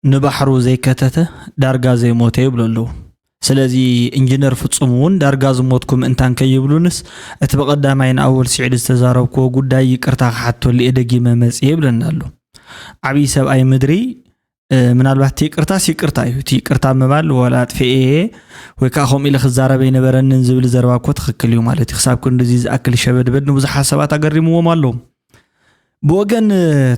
ንባሕሩ ዘይከተተ ዳርጋ ዘይሞተ ይብሉ ኣለዉ። ስለዚ ኢንጂነር ፍጹም እውን ዳርጋ ዝሞትኩ ምእንታን ከይብሉንስ፣ እቲ ብቐዳማይን ኣወል ስዒድ ዝተዛረብክዎ ጉዳይ ይቅርታ ክሓተሉ እየ ደጊመ መጽየ ይብለና ኣሎ። ዓብዪ ሰብኣይ ምድሪ፣ እ፣ ምናልባት እቲ ይቅርታስ ይቅርታ እዩ። እቲ ይቅርታ ምባል ዋላ ኣጥፍኤ እየ ወይ ከዓ ከምኡ ኢለ ክዛረብ ኣይነበረንን ዝብል ዘረባ እኮ ትኽክል እዩ ማለት እዩ። ክሳብ ክንድዚ ዝኣክል ሸበድበድ ንብዙሓት ሰባት ኣገሪምዎም ኣሎ። ብወገን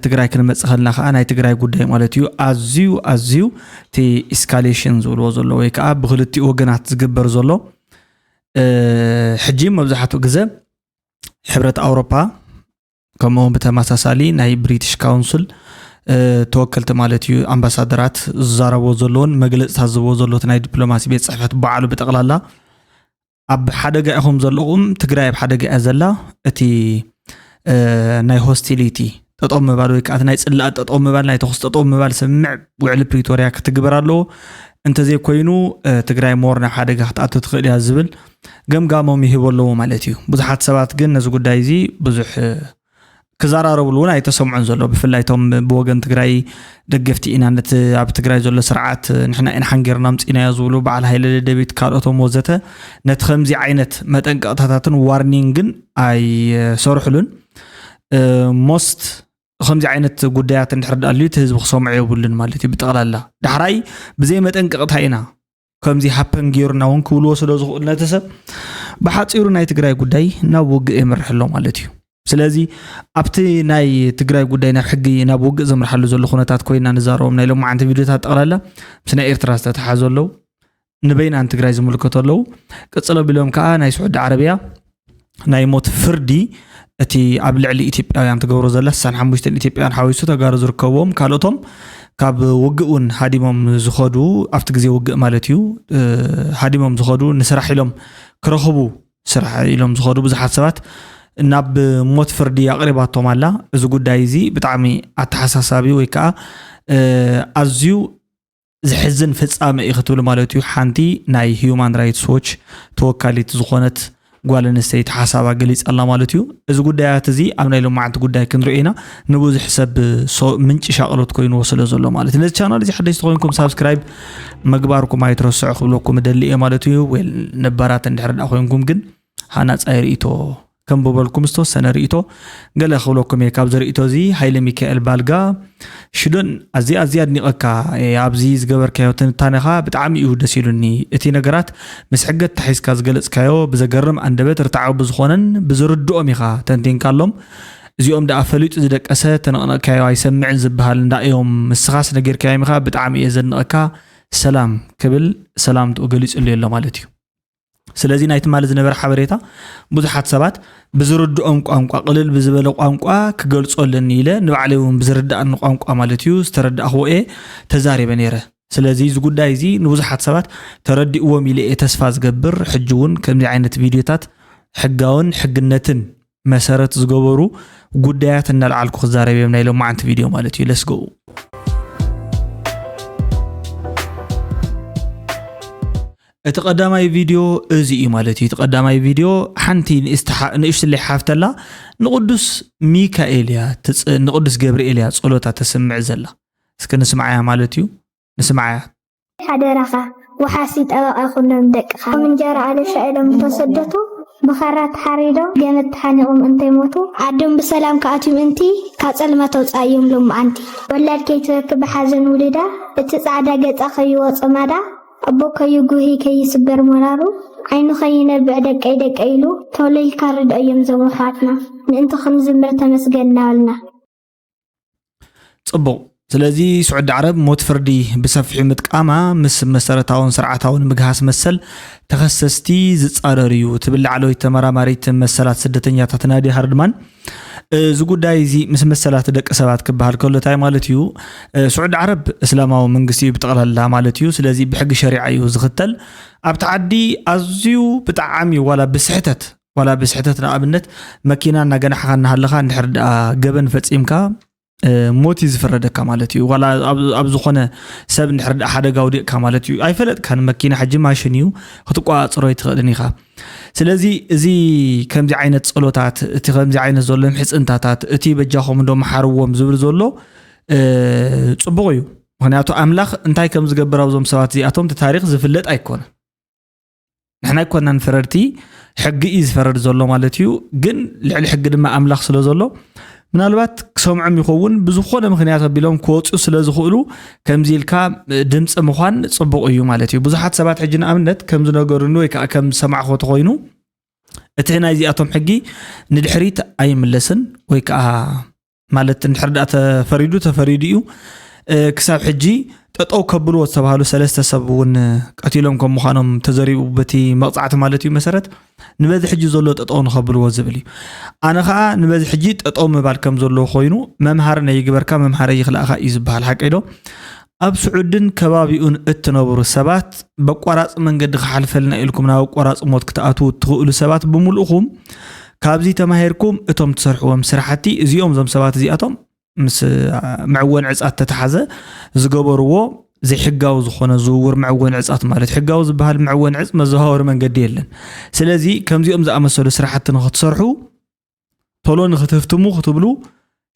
ትግራይ ክንመጽእ ከለና ከኣ ናይ ትግራይ ጉዳይ ማለት እዩ ኣዝዩ ኣዝዩ እቲ ኢስካሌሽን ዝብልዎ ዘሎ ወይ ከኣ ብክልቲኡ ወገናት ዝግበር ዘሎ፣ እ፣ ሕጂ መብዛሕትኡ ግዘ ሕብረት ኣውሮፓ ከምኡ እውን ብተመሳሳሊ ናይ ብሪቲሽ ካውንስል፣ እ፣ ተወከልቲ ማለት እዩ ኣምባሳደራት ዝዛረብዎ ዘለውን መግለፅታት ዝህብዎ ዘሎ እቲ ናይ ዲፕሎማሲ ቤት ፅሕፈት ባዕሉ ብጠቕላላ ኣብ ሓደጋ ኢኹም ዘለኹም፣ ትግራይ ኣብ ሓደጋ እያ ዘላ። እቲ፣ እ፣ ናይ ሆስቲሊቲ ጠጠው ምባል ወይ ከዓ እቲ ናይ ፅላእ ጠጠው ምባል፣ ናይ ተኹስ ጠጠው ምባል ስምምዕ ውዕሊ ፕሪቶርያ ክትግበር ኣለዎ። እንተዘይኮይኑ፣ እ፣ ትግራይ ሞር ናብ ሓደጋ ክትኣቱ ትኽእል እያ ዝብል ገምጋሞም ይህቡ ኣለዉ ማለት እዩ። ብዙሓት ሰባት ግን ነዚ ጉዳይ እዚ ብዙሕ፣ እ፣ ክዘራረብሉ እውን ኣይተሰምዑን ዘሎ። ብፍላይ እቶም ብወገን ትግራይ ደገፍቲ ኢና፣ ነቲ ኣብ ትግራይ ዘሎ ስርዓት ንሕና ኢና ሓንጊርና ኣምፂእናዮ ዝብሉ በዓል ሃይለ ደደቢት ካልኦቶም ወዘተ ነቲ ከምዚ ዓይነት መጠንቀቕታታትን ዋርኒንግን ኣይሰርሕሉን። እ፣ ሞስት ከምዚ ዓይነት ጉዳያት እንድሕር ደኣ ኣልዩ እቲ ህዝቢ ክሰምዖ የብሉን ማለት እዩ። ብጠቕላላ ዳሕራይ ብዘይ መጠንቀቕታ ኢና ከምዚ ሃፐን ገይሩና እውን ክብልዎ ስለ ዝኽእሉ ነቲ ሰብ ብሓፂሩ ናይ ትግራይ ጉዳይ ናብ ውግእ የምርሕ ኣሎ ማለት እዩ። ስለዚ ኣብቲ ናይ ትግራይ ጉዳይ ናብ ሕጊ ናብ ውግእ ዘምርሓሉ ዘሎ ኩነታት ኮይና ንዛረቦም ናይ ሎማዓንቲ ቪድዮታት ጠቕላላ ምስ ናይ ኤርትራ ዝተተሓዙ ኣለዉ፣ ንበይናን ትግራይ ዝምልከቱ ኣለዉ። ቅፅል ኣቢሎም ከዓ ናይ ስዑዲ ዓረብያ ናይ ሞት ፍርዲ እቲ ኣብ ልዕሊ ኢትዮጵያውያን ትገብሮ ዘላ ስሳን ሓሙሽተን ኢትዮጵያውያን ሓዊሱ ተጋሩ ዝርከብዎም ካልኦቶም ካብ ውግእ እውን ሃዲሞም ዝኸዱ ኣብቲ ግዜ ውግእ ማለት እዩ፣ እ፣ ሃዲሞም ዝኸዱ ንስራሕ ኢሎም ክረኽቡ ስራሕ ኢሎም ዝኸዱ ብዙሓት ሰባት ናብ ሞት ፍርዲ ኣቕሪባቶም ኣላ። እዚ ጉዳይ እዚ ብጣዕሚ ኣተሓሳሳቢ ወይ ከዓ፣ እ፣ ኣዝዩ ዝሕዝን ፍጻመ እዩ ክትብል ማለት እዩ ሓንቲ ናይ ሂዩማን ራይትስ ዎች ተወካሊት ዝኾነት ጓል ኣንስተይቲ ሓሳባ ገሊጻ ኣላ ማለት እዩ። እዚ ጉዳያት እዚ ኣብ ናይ ሎማዓንቲ ጉዳይ ክንሪኦ ኢና። ንብዙሕ ሰብ ሶ-፣ ምንጪ ሻቕሎት ኮይንዎ ስለ ዘሎ ማለት እዩ። ነዚ ቻናል እዚ ሓደሽቲ ኮይንኩም ሳብስክራይብ ምግባርኩም ኣይትረስዑ ክብለኩም እደሊ እየ ማለት እዩ። ዌል ነባራት እንድሕር ደኣ ኮይንኩም ግን ሃናጻይ ርእይቶ ከንብበልኩም ዝተወሰነ ርእይቶ ገለ ክብለኩም እየ። ካብዚ ርእይቶ እዚ ሃይለ ሚካኤል ባልጋ ሽዶን ኣዝየ ኣዝየ ኣድኒቐካ እየ። ኣብዚ ዝገበርካዮ ትንታነኻ ብጣዕሚ እዩ ደስ ኢሉኒ። እቲ ነገራት ምስ ሕገ ተታሒዝካ ዝገለጽካዮ ብዘገርም ኣንደበት ርትዓዊ ብዝኾነን ብዝርድኦም ኢኻ ተንቲንካሎም። እዚኦም ደኣ ፈሊጡ ዝደቀሰ ተነቕነቕካዮ ኣይሰምዕን ዝበሃል እንዳ እዮም። ንስኻስ ነጊርካዮም ኢኻ። ብጣዕሚ እየ ዘድንቐካ። ሰላም ክብል ሰላምትኡ ገሊጹለይ ኣሎ ማለት እዩ። ስለዚ ናይ ትማሊ ዝነበረ ሓበሬታ ብዙሓት ሰባት ብዝርድኦም ቋንቋ፣ ቅልል ብዝበለ ቋንቋ ክገልጾ ኣለኒ ኢለ ንባዕለይ እውን ብዝርድኣኒ ቋንቋ ማለት እዩ ዝተረዳእኽዎ እየ ተዛሪበ ነይረ። ስለዚ እዚ ጉዳይ እዚ ንብዙሓት ሰባት ተረዲእዎም ኢለ እየ ተስፋ ዝገብር። ሕጂ እውን ከምዚ ዓይነት ቪድዮታት ሕጋውን ሕግነትን መሰረት ዝገበሩ ጉዳያት እናልዓልኩ ክዛረብ እዮም ናይ ሎማዓንቲ ቪድዮ ማለት እዩ። ለስገው እቲ ቀዳማይ ቪድዮ እዚ እዩ ማለት እዩ። እቲ ቀዳማይ ቪድዮ ሓንቲ ንእስቲ ሓ-፣ ንእሽትለይ ሓፍተላ ንቅዱስ ሚካኤል እያ ትጽ-፣ ንቅዱስ ገብርኤል እያ ጸሎታ ተስምዕ ዘላ። እስኪ ንስምዓያ ማለት እዩ። ንስምዓያ። ሓደራኻ፣ ወሓሲ ጠበቓ ኩኖም ደቅኻ። ከም እንጀራ ኣለሻ ኢሎም እንተሰደቱ፣ ብኻራ ተሓሪዶም፣ ገመድ ተሓኒቖም እንተይሞቱ፣ ዓዶም ብሰላም ክኣትዩ ምእንቲ፣ ካብ ጸልማት ኣውጽኣዮም ሎማዓንቲ። ወላድ ከይትበኪ ብሓዘን ውሉዳ፣ እቲ ጻዕዳ ገጻ ከይወጾ ማዳ፣ ኣቦ ከይጉሂ ከይስበር ሞራሩ፣ ዓይኑ ከይነብዕ ደቀይ ደቀይ ኢሉ፣ ቶሎ ኢልካ ርድኦዮም ዞም ኣሕዋትና። ምእንቲ ክንዝምር ተመስገን እናበልና። ጽቡቕ። ስለዚ ስዑዲ ዓረብ ሞት ፍርዲ ብሰፊሑ ምጥቃማ ምስ መሰረታውን ስርዓታውን ምግሃስ መሰል ተኸሰስቲ ዝጻረር እዩ ትብል ላዕለወይቲ ተመራማሪት መሰላት ስደተኛታት ናዲያ ሃርድማን፣ እዚ ጉዳይ እዚ ምስ መሰላት ደቂ ሰባት ክበሃል ከሎ እንታይ ማለት እዩ? ስዑዲ ዓረብ እስላማዊ መንግስቲ እዩ ብጠቕላላ ማለት እዩ። ስለዚ ብሕጊ ሸሪዓ እዩ ዝኽተል። ኣብቲ ዓዲ ኣዝዩ ብጣዕሚ ዋላ ብስሕተት ዋላ ብስሕተት ንኣብነት መኪና እናገናሕኻ እናሃለኻ እንድሕር ደኣ ገበን ፈጺምካ፣ እ፣ ሞት እዩ ዝፍረደካ ማለት እዩ። ዋላ ኣብ፣ ኣብ ዝኾነ ሰብ እንድሕር ደኣ ሓደጋ ኣውዲቕካ ማለት እዩ። ኣይፈለጥካን፣ መኪና ሕጂ ማሽን እዩ፣ ክትቆጻጸሮ ኣይትኽእልን ኢኻ። ስለዚ እዚ ከምዚ ዓይነት ጸሎታት፣ እቲ ከምዚ ዓይነት ዘሎ ምሕጽንታታት፣ እቲ በጃኹም እንዶ መሓርዎም ዝብል ዘሎ፣ እ፣ ጽቡቕ እዩ። ምክንያቱ ኣምላኽ እንታይ ከም ዝገብር ኣብዞም ሰባት እዚኣቶም እቲ ታሪኽ ዝፍለጥ ኣይኮነን። ንሕና ኣይኮናን ፈረድቲ፣ ሕጊ እዩ ዝፈረድ ዘሎ ማለት እዩ። ግን ልዕሊ ሕጊ ድማ ኣምላኽ ስለ ዘሎ ምናልባት ክሰምዖም ይኸውን፣ ብዝኾነ ምክንያት ኣቢሎም ክወፅኡ ስለ ዝኽእሉ ከምዚ ኢልካ ድምፂ ምዃን ፅቡቕ እዩ ማለት እዩ። ብዙሓት ሰባት ሕጂ ንኣብነት ከም ዝነገሩኒ ወይ ከዓ ከም ዝሰማዕኹ ተኾይኑ እቲ ናይዚኣቶም ሕጊ ንድሕሪት ኣይምለስን ወይ ከዓ ማለት እንድሕር ደኣ ተፈሪዱ ተፈሪዱ እዩ። ክሳብ ሕጂ ጠጠው ከብልዎ ዝተባሃሉ ሰለስተ ሰብ እውን ቀቲሎም ከም ምዃኖም ተዘሪቡ በቲ መቕፃዕቲ ማለት እዩ መሰረት ንበዚ ሕጂ ዘሎ ጠጠው ንኸብልዎ ዝብል እዩ። ኣነ ከዓ ንበዚ ሕጂ ጠጠው ምባል ከም ዘለዎ ኮይኑ መምሃር ነይግበርካ መምሃረ ይኽላእካ እዩ ዝበሃል ሓቀይ ዶ? ኣብ ስዑድን ከባቢኡን እትነብሩ ሰባት በቋራፂ መንገዲ ክሓልፈልና ኢልኩም ናብ ኣቋራፂ ሞት ክትኣትዉ እትኽእሉ ሰባት ብምልእኹም ካብዚ ተማሂርኩም እቶም ትሰርሕዎም ስራሕቲ እዚኦም እዞም ሰባት እዚኣቶም ምስ መዕወን ዕፃት ተተሓዘ ዝገበርዎ ዘይሕጋዊ ዝኾነ ዝውውር መዕወን ዕፃት ማለት ሕጋዊ ዝበሃል መዕወን ዕፅ መዘዋወሪ መንገዲ የለን። ስለዚ ከምዚኦም ዝኣመሰሉ ስራሕቲ ንክትሰርሑ ቶሎ ንክትህፍትሙ ክትብሉ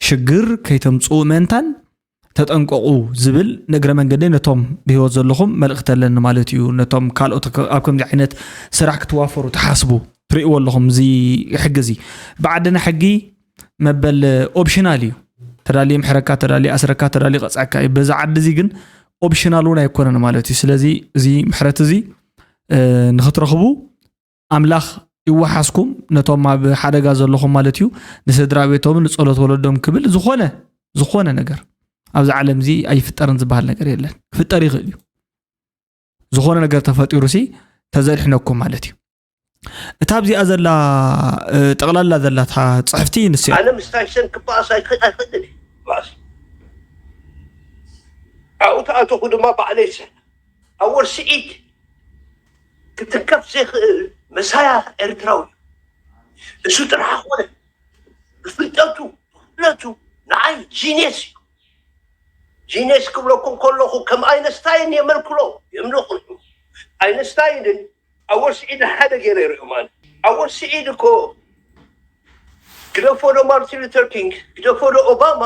ሽግር ከይተምፅኡ ምእንታን ተጠንቀቑ ዝብል ንእግረ መንገደይ ነቶም ብህይወት ዘለኹም መልእኽቲ ኣለኒ ማለት እዩ። ነቶም ካልኦት ኣብ ከምዚ ዓይነት ስራሕ ክትዋፈሩ ትሓስቡ ትርእይዎ ኣለኹም። እዚ ሕጊ እዚ ብዓድና ሕጊ መበል ኦፕሽናል እዩ። ተዳልየ ምሕረካ፣ ተዳልየ ኣስረካ፣ ተዳልየ ቀፅዐካ እዩ። በዛ ዓዲ እዚ ግን ኦፕሽናል እውን ኣይኮነን ማለት እዩ። ስለዚ እዚ ምሕረት እዚ ንክትረኽቡ ኣምላኽ ይወሓስኩም፣ ነቶም ኣብ ሓደጋ ዘለኹም ማለት እዩ። ንስድራ ቤቶምን ንጸሎት ወለዶም ክብል ዝኾነ ዝኾነ ነገር ኣብዚ ዓለም እዚ ኣይፍጠርን ዝበሃል ነገር የለን። ክፍጠር ይኽእል እዩ። ዝኾነ ነገር ተፈጢሩ ሲ ተዘድሕነኩም ማለት እዩ። እታ ኣብዚኣ ዘላ ጠቕላላ ዘላታ ጽሕፍቲ ንስ ኣነ ምስ ታይሰን ክበኣስ ኣይክእል ኣይኽእልን እዩ። ባእስ ኣብኡ ተኣተኹ ድማ ባዕለይ ሰ ኣወል ስዒድ ክትንከፍ ዘይኽእል መሳያ ኤርትራዊ እዩ። እሱ ጥራሕ ኮነ ብፍልጠቱ ብክእለቱ ንዓይ ጂኔስ እዩ። ጂኔስ ክብለኩም ከለኹ ከም ኣይነስታይን የመልክሎ የምልኹ። ኣይነስታይንን ኣወል ስዒድ ሓደ ገይረ ይሪኦም ኣነ። ኣወል ስዒድ እኮ ግደፎ ዶ ማርቲን ሉተር ኪንግ ግደፎ ዶ ኦባማ።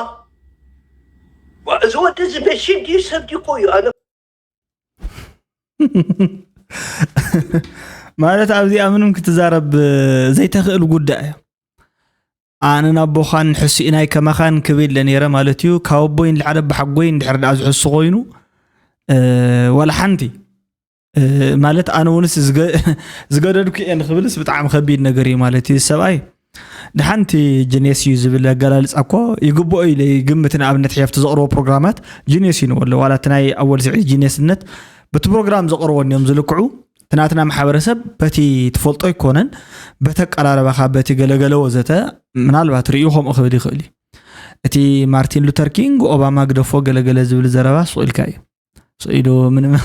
ዋ፣ እዚ ወዲ እዚ መሽን ድዩ ሰብ ድዩ እኮ እዩ ኣነ ማለት ኣብዚኣ ምንም ክትዛረብ ዘይተኽእል ጉዳይ እያ። ኣነ ናቦኻን ሕሱኢናይ ከማኻን ክብል ኢለ ነይረ ማለት እዩ። ካብ ኣቦይ ንላዕሊ ኣቦሓጎይ እንድሕር ደኣ ዝሕሱ ኮይኑ ዋላ ሓንቲ ማለት ኣነ እውንስ ዝገደድኩ እየ ንክብልስ ብጣዕሚ ከቢድ ነገር እዩ ማለት እዩ። ሰብኣይ ንሓንቲ ጅኔስ እዩ ዝብል ኣገላልፃ እኮ ይግብኦ ኢለ ይግምት። ንኣብነት ሕየፍቲ ዘቕርቦ ፕሮግራማት ጅኔስ እዩ ንበሎ ዋላ እቲ ናይ ኣወል ስዒድ ጅኔስነት በቲ ፕሮግራም ዘቕርቦ እዮም ዝልክዑ። እቲ ናትና ማሕበረሰብ በቲ ትፈልጦ ኣይኮነን በቲ ኣቀራረባኻ በቲ ገለገለ ወዘተ ምናልባት ርእዩ ከምኡ ክብል ይኽእል እዩ። እቲ ማርቲን ሉተር ኪንግ ኦባማ ግደፎ ገለገለ ዝብል ዘረባ ስቕ ኢልካ እዩ። ስኢሉ ምንም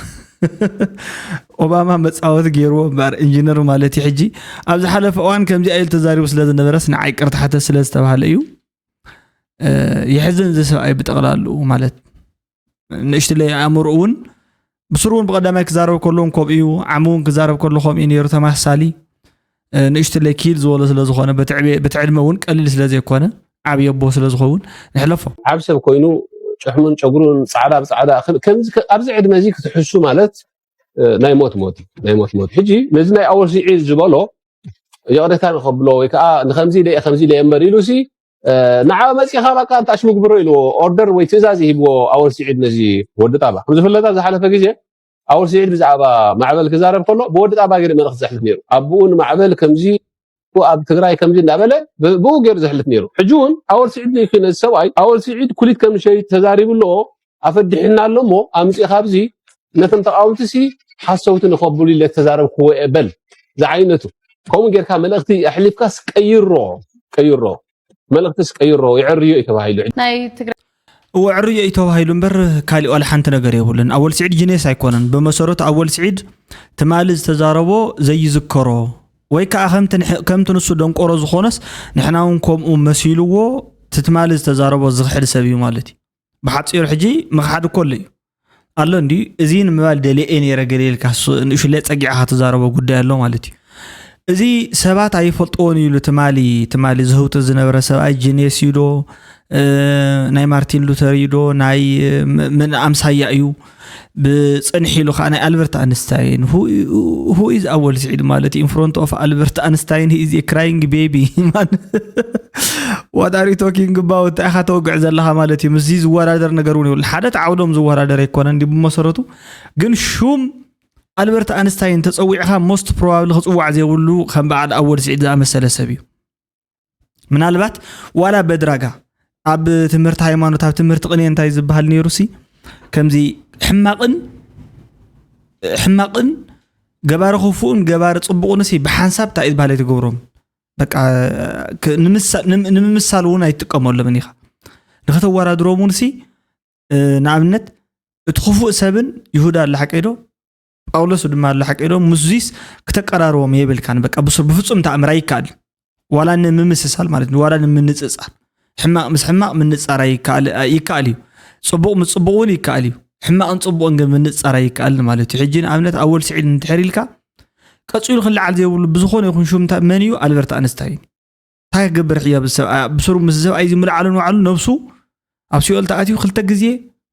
ኦባማ መፃወቲ ገይርዎ እምበር ኢንጂነር ማለት እዩ። ሕጂ ኣብ ዝሓለፈ እዋን ከምዚ ኣይል ተዛሪቡ ስለ ዝነበረስ ንዓይ ቅርታ ሕተት ስለ ዝተባሃለ እዩ። የሕዝን እዚ ሰብኣይ ብጠቕላሉ ማለት ንእሽትለይ ኣእምሮ እውን ብስሩ እውን ብቐዳማይ ክዛረብ ከሎ እውን ከምኡ እዩ። ዓሙ እውን ክዛረብ ከሎ ከምኡ እዩ ነይሩ ተመሳሳሊ ንእሽትለይ ኪል ዝበሎ ስለ ዝኾነ በቲ ዕድመ እውን ቀሊል ስለ ዘይኮነ ዓብዪ ኣቦ ስለ ዝኸውን ንሕለፎ። ዓብ ሰብ ኮይኑ ጭሕሙን ጨጉሩን ፃዕዳ ብፃዕዳ ኣብዚ ዕድመ እዚ ክትሕሱ ማለት ናይ ሞት ሞት ናይ ሞት ሞት። ሕጂ ነዚ ናይ ኣወል ስዒድ ዝበሎ ይቕሬታ ንኸብሎ ወይ ከዓ ንከምዚ ኢለ ከምዚ ኢለ እምበር ኢሉ ሲ ንዓ መፂኻ ባቃ እንታሽሙ ግብሮ ኢልዎ ኦርደር ወይ ትእዛዝ ይሂብዎ ኣወል ስዒድ ነዚ ወዲ ጣባ። ከም ዝፍለጥ ኣብ ዝሓለፈ ግዜ ኣወል ስዒድ ብዛዕባ ማዕበል ክዛረብ ከሎ ብወዲ ጣባ ገይሩ መልእኽቲ ዘሕልፍ ነይሩ። ኣቦኡ ንማዕበል ከምዚ ኣብ ትግራይ ከምዚ እናበለ ብኡ ገይሩ ዘሕልፍ ነይሩ። ሕጂ እውን ኣወል ስዒድ ዘይኮነ እዚ ሰብኣይ ኣወል ስዒድ ኩሊት ከም ሸይጥ ተዛሪቡ ኣለዎ ኣፈዲሕና ኣሎ እሞ ኣምፂእኻ ኣብዚ ነቶም ተቃወምቲ ሲ ሓሰውቲ ንኸብሉ ኢለ ተዛረብክዎ እየ በል ዝዓይነቱ ከምኡ ጌርካ መልእኽቲ ኣሕሊፍካስ ቀይሮ ቀይሮ መልእኽትስ ቀይሮ ይዕርዮ እዩ ተባሂሉ ናይ ትግራይ እወ ዕርዮ እዩ ተባሂሉ እምበር ካሊእ ዋላ ሓንቲ ነገር የብሉን። ኣወል ስዒድ ጂኔስ ኣይኮነን። ብመሰረቱ ኣወል ስዒድ ትማሊ ዝተዛረቦ ዘይዝከሮ ወይ ከዓ ከምቲ ንሕ- ከምቲ ንሱ ደንቆሮ ዝኾነስ ንሕና እውን ከምኡ መሲልዎ እቲ ትማሊ ዝተዛረቦ ዝኽሕድ ሰብ እዩ ማለት እዩ። ብሓፂሩ ሕጂ ምኽሓድ እኮ ኣሎ እዩ ኣሎ እንዲ እዚ ንምባል ደልየ እየ ነይረ ገለ ኢልካ ንእሽለ ፀጊዕኻ ትዛረቦ ጉዳይ ኣሎ ማለት እዩ። እዚ ሰባት ኣይፈልጥዎን እዩ ኢሉ ትማሊ ትማሊ ዝህውቶ ዝነበረ ሰብኣይ ጂኔስ እዩ ዶ እ፣ ናይ ማርቲን ሉተር እዩ ዶ ናይ፣ እ፣ ም-፣ ምን ኣምሳያ እዩ። ብፅንሕ ኢሉ ከዓ ናይ ኣልበርት ኣንስታይን። Who is ኣወል ስዒድ ማለት እዩ? In front of ኣልበርት ኣንስታይን he is a crying baby. Man, what are you talking about? እንታይ ኢኻ ተወግዕ ዘለኻ ማለት እዩ? ምስዚ ዝወዳደር ነገር እውን የብሉ። ሓደ ተዓውዶም ዝወዳደር ኣይኮነን እንዲ ብመሰረቱ። ግን ሹም ኣልበርት ኣንስታይን ተፀዊዕኻ most probably ክፅዋዕ ዘይብሉ ከም በዓል ኣወል ስዒድ ዝኣመሰለ ሰብ እዩ። ምናልባት ዋላ በድራጋ ኣብ ትምህርቲ ሃይማኖት፣ ኣብ ትምህርቲ ቅኔ እንታይ ዝበሃል ነይሩ ሲ፣ ከምዚ ሕማቕን፣ ሕማቕን ገባሪ ክፉእን ገባሪ ጽቡቕን ሲ ብሓንሳብ እንታይ ዝበሃል ኣይትገብሮም። በቃ፣ ክ-፣ ንምሳ-፣ ንም-፣ ንምምሳል እውን ኣይትጥቀመሎምን ኢኻ። ንኸተወዳድሮም እውን ሲ፣ እ፣ ንኣብነት እቲ ክፉእ ሰብን ይሁዳ ኣሎ ሓቀይ ዶ? ጳውሎስ ድማ ኣሎ ሓቀይ ዶ? ምስዚስ ክተቀራርቦም የብልካን። በቃ ብሱ-፣ ብፍጹም ተኣምር ኣይከኣልን። ዋላ ንምምስሳል ማለት ነው፣ ዋላ ንምንጽጻር። ሕማቕ ምስ ሕማቕ ምንጻር ኣይከኣል-፣ ይከኣል እዩ። ጽቡቕ ምስ ጽቡቕ እውን ይከኣል እዩ። ሕማቕን ጽቡቕን ግን ምንጻር ኣይከኣልን ማለት እዩ። ሕጂ ንኣብነት ኣወል ስዒድ እንድሕር ኢልካ፣ ቀጺሉ ክለዓል ዘይብሉ ብዝኾነ ይኹን ሹም እንታይ፣ መን እዩ? ኣልበርት ኣንስታይን። እንታይ ክገብር ሕያ ብሰብኣይ፣ ብስሩ ምስ ሰብኣይ እዚ ምልዓሉ ንባዕሉ ነብሱ ኣብ ሲኦል ተኣትዩ ክልተ ግዜ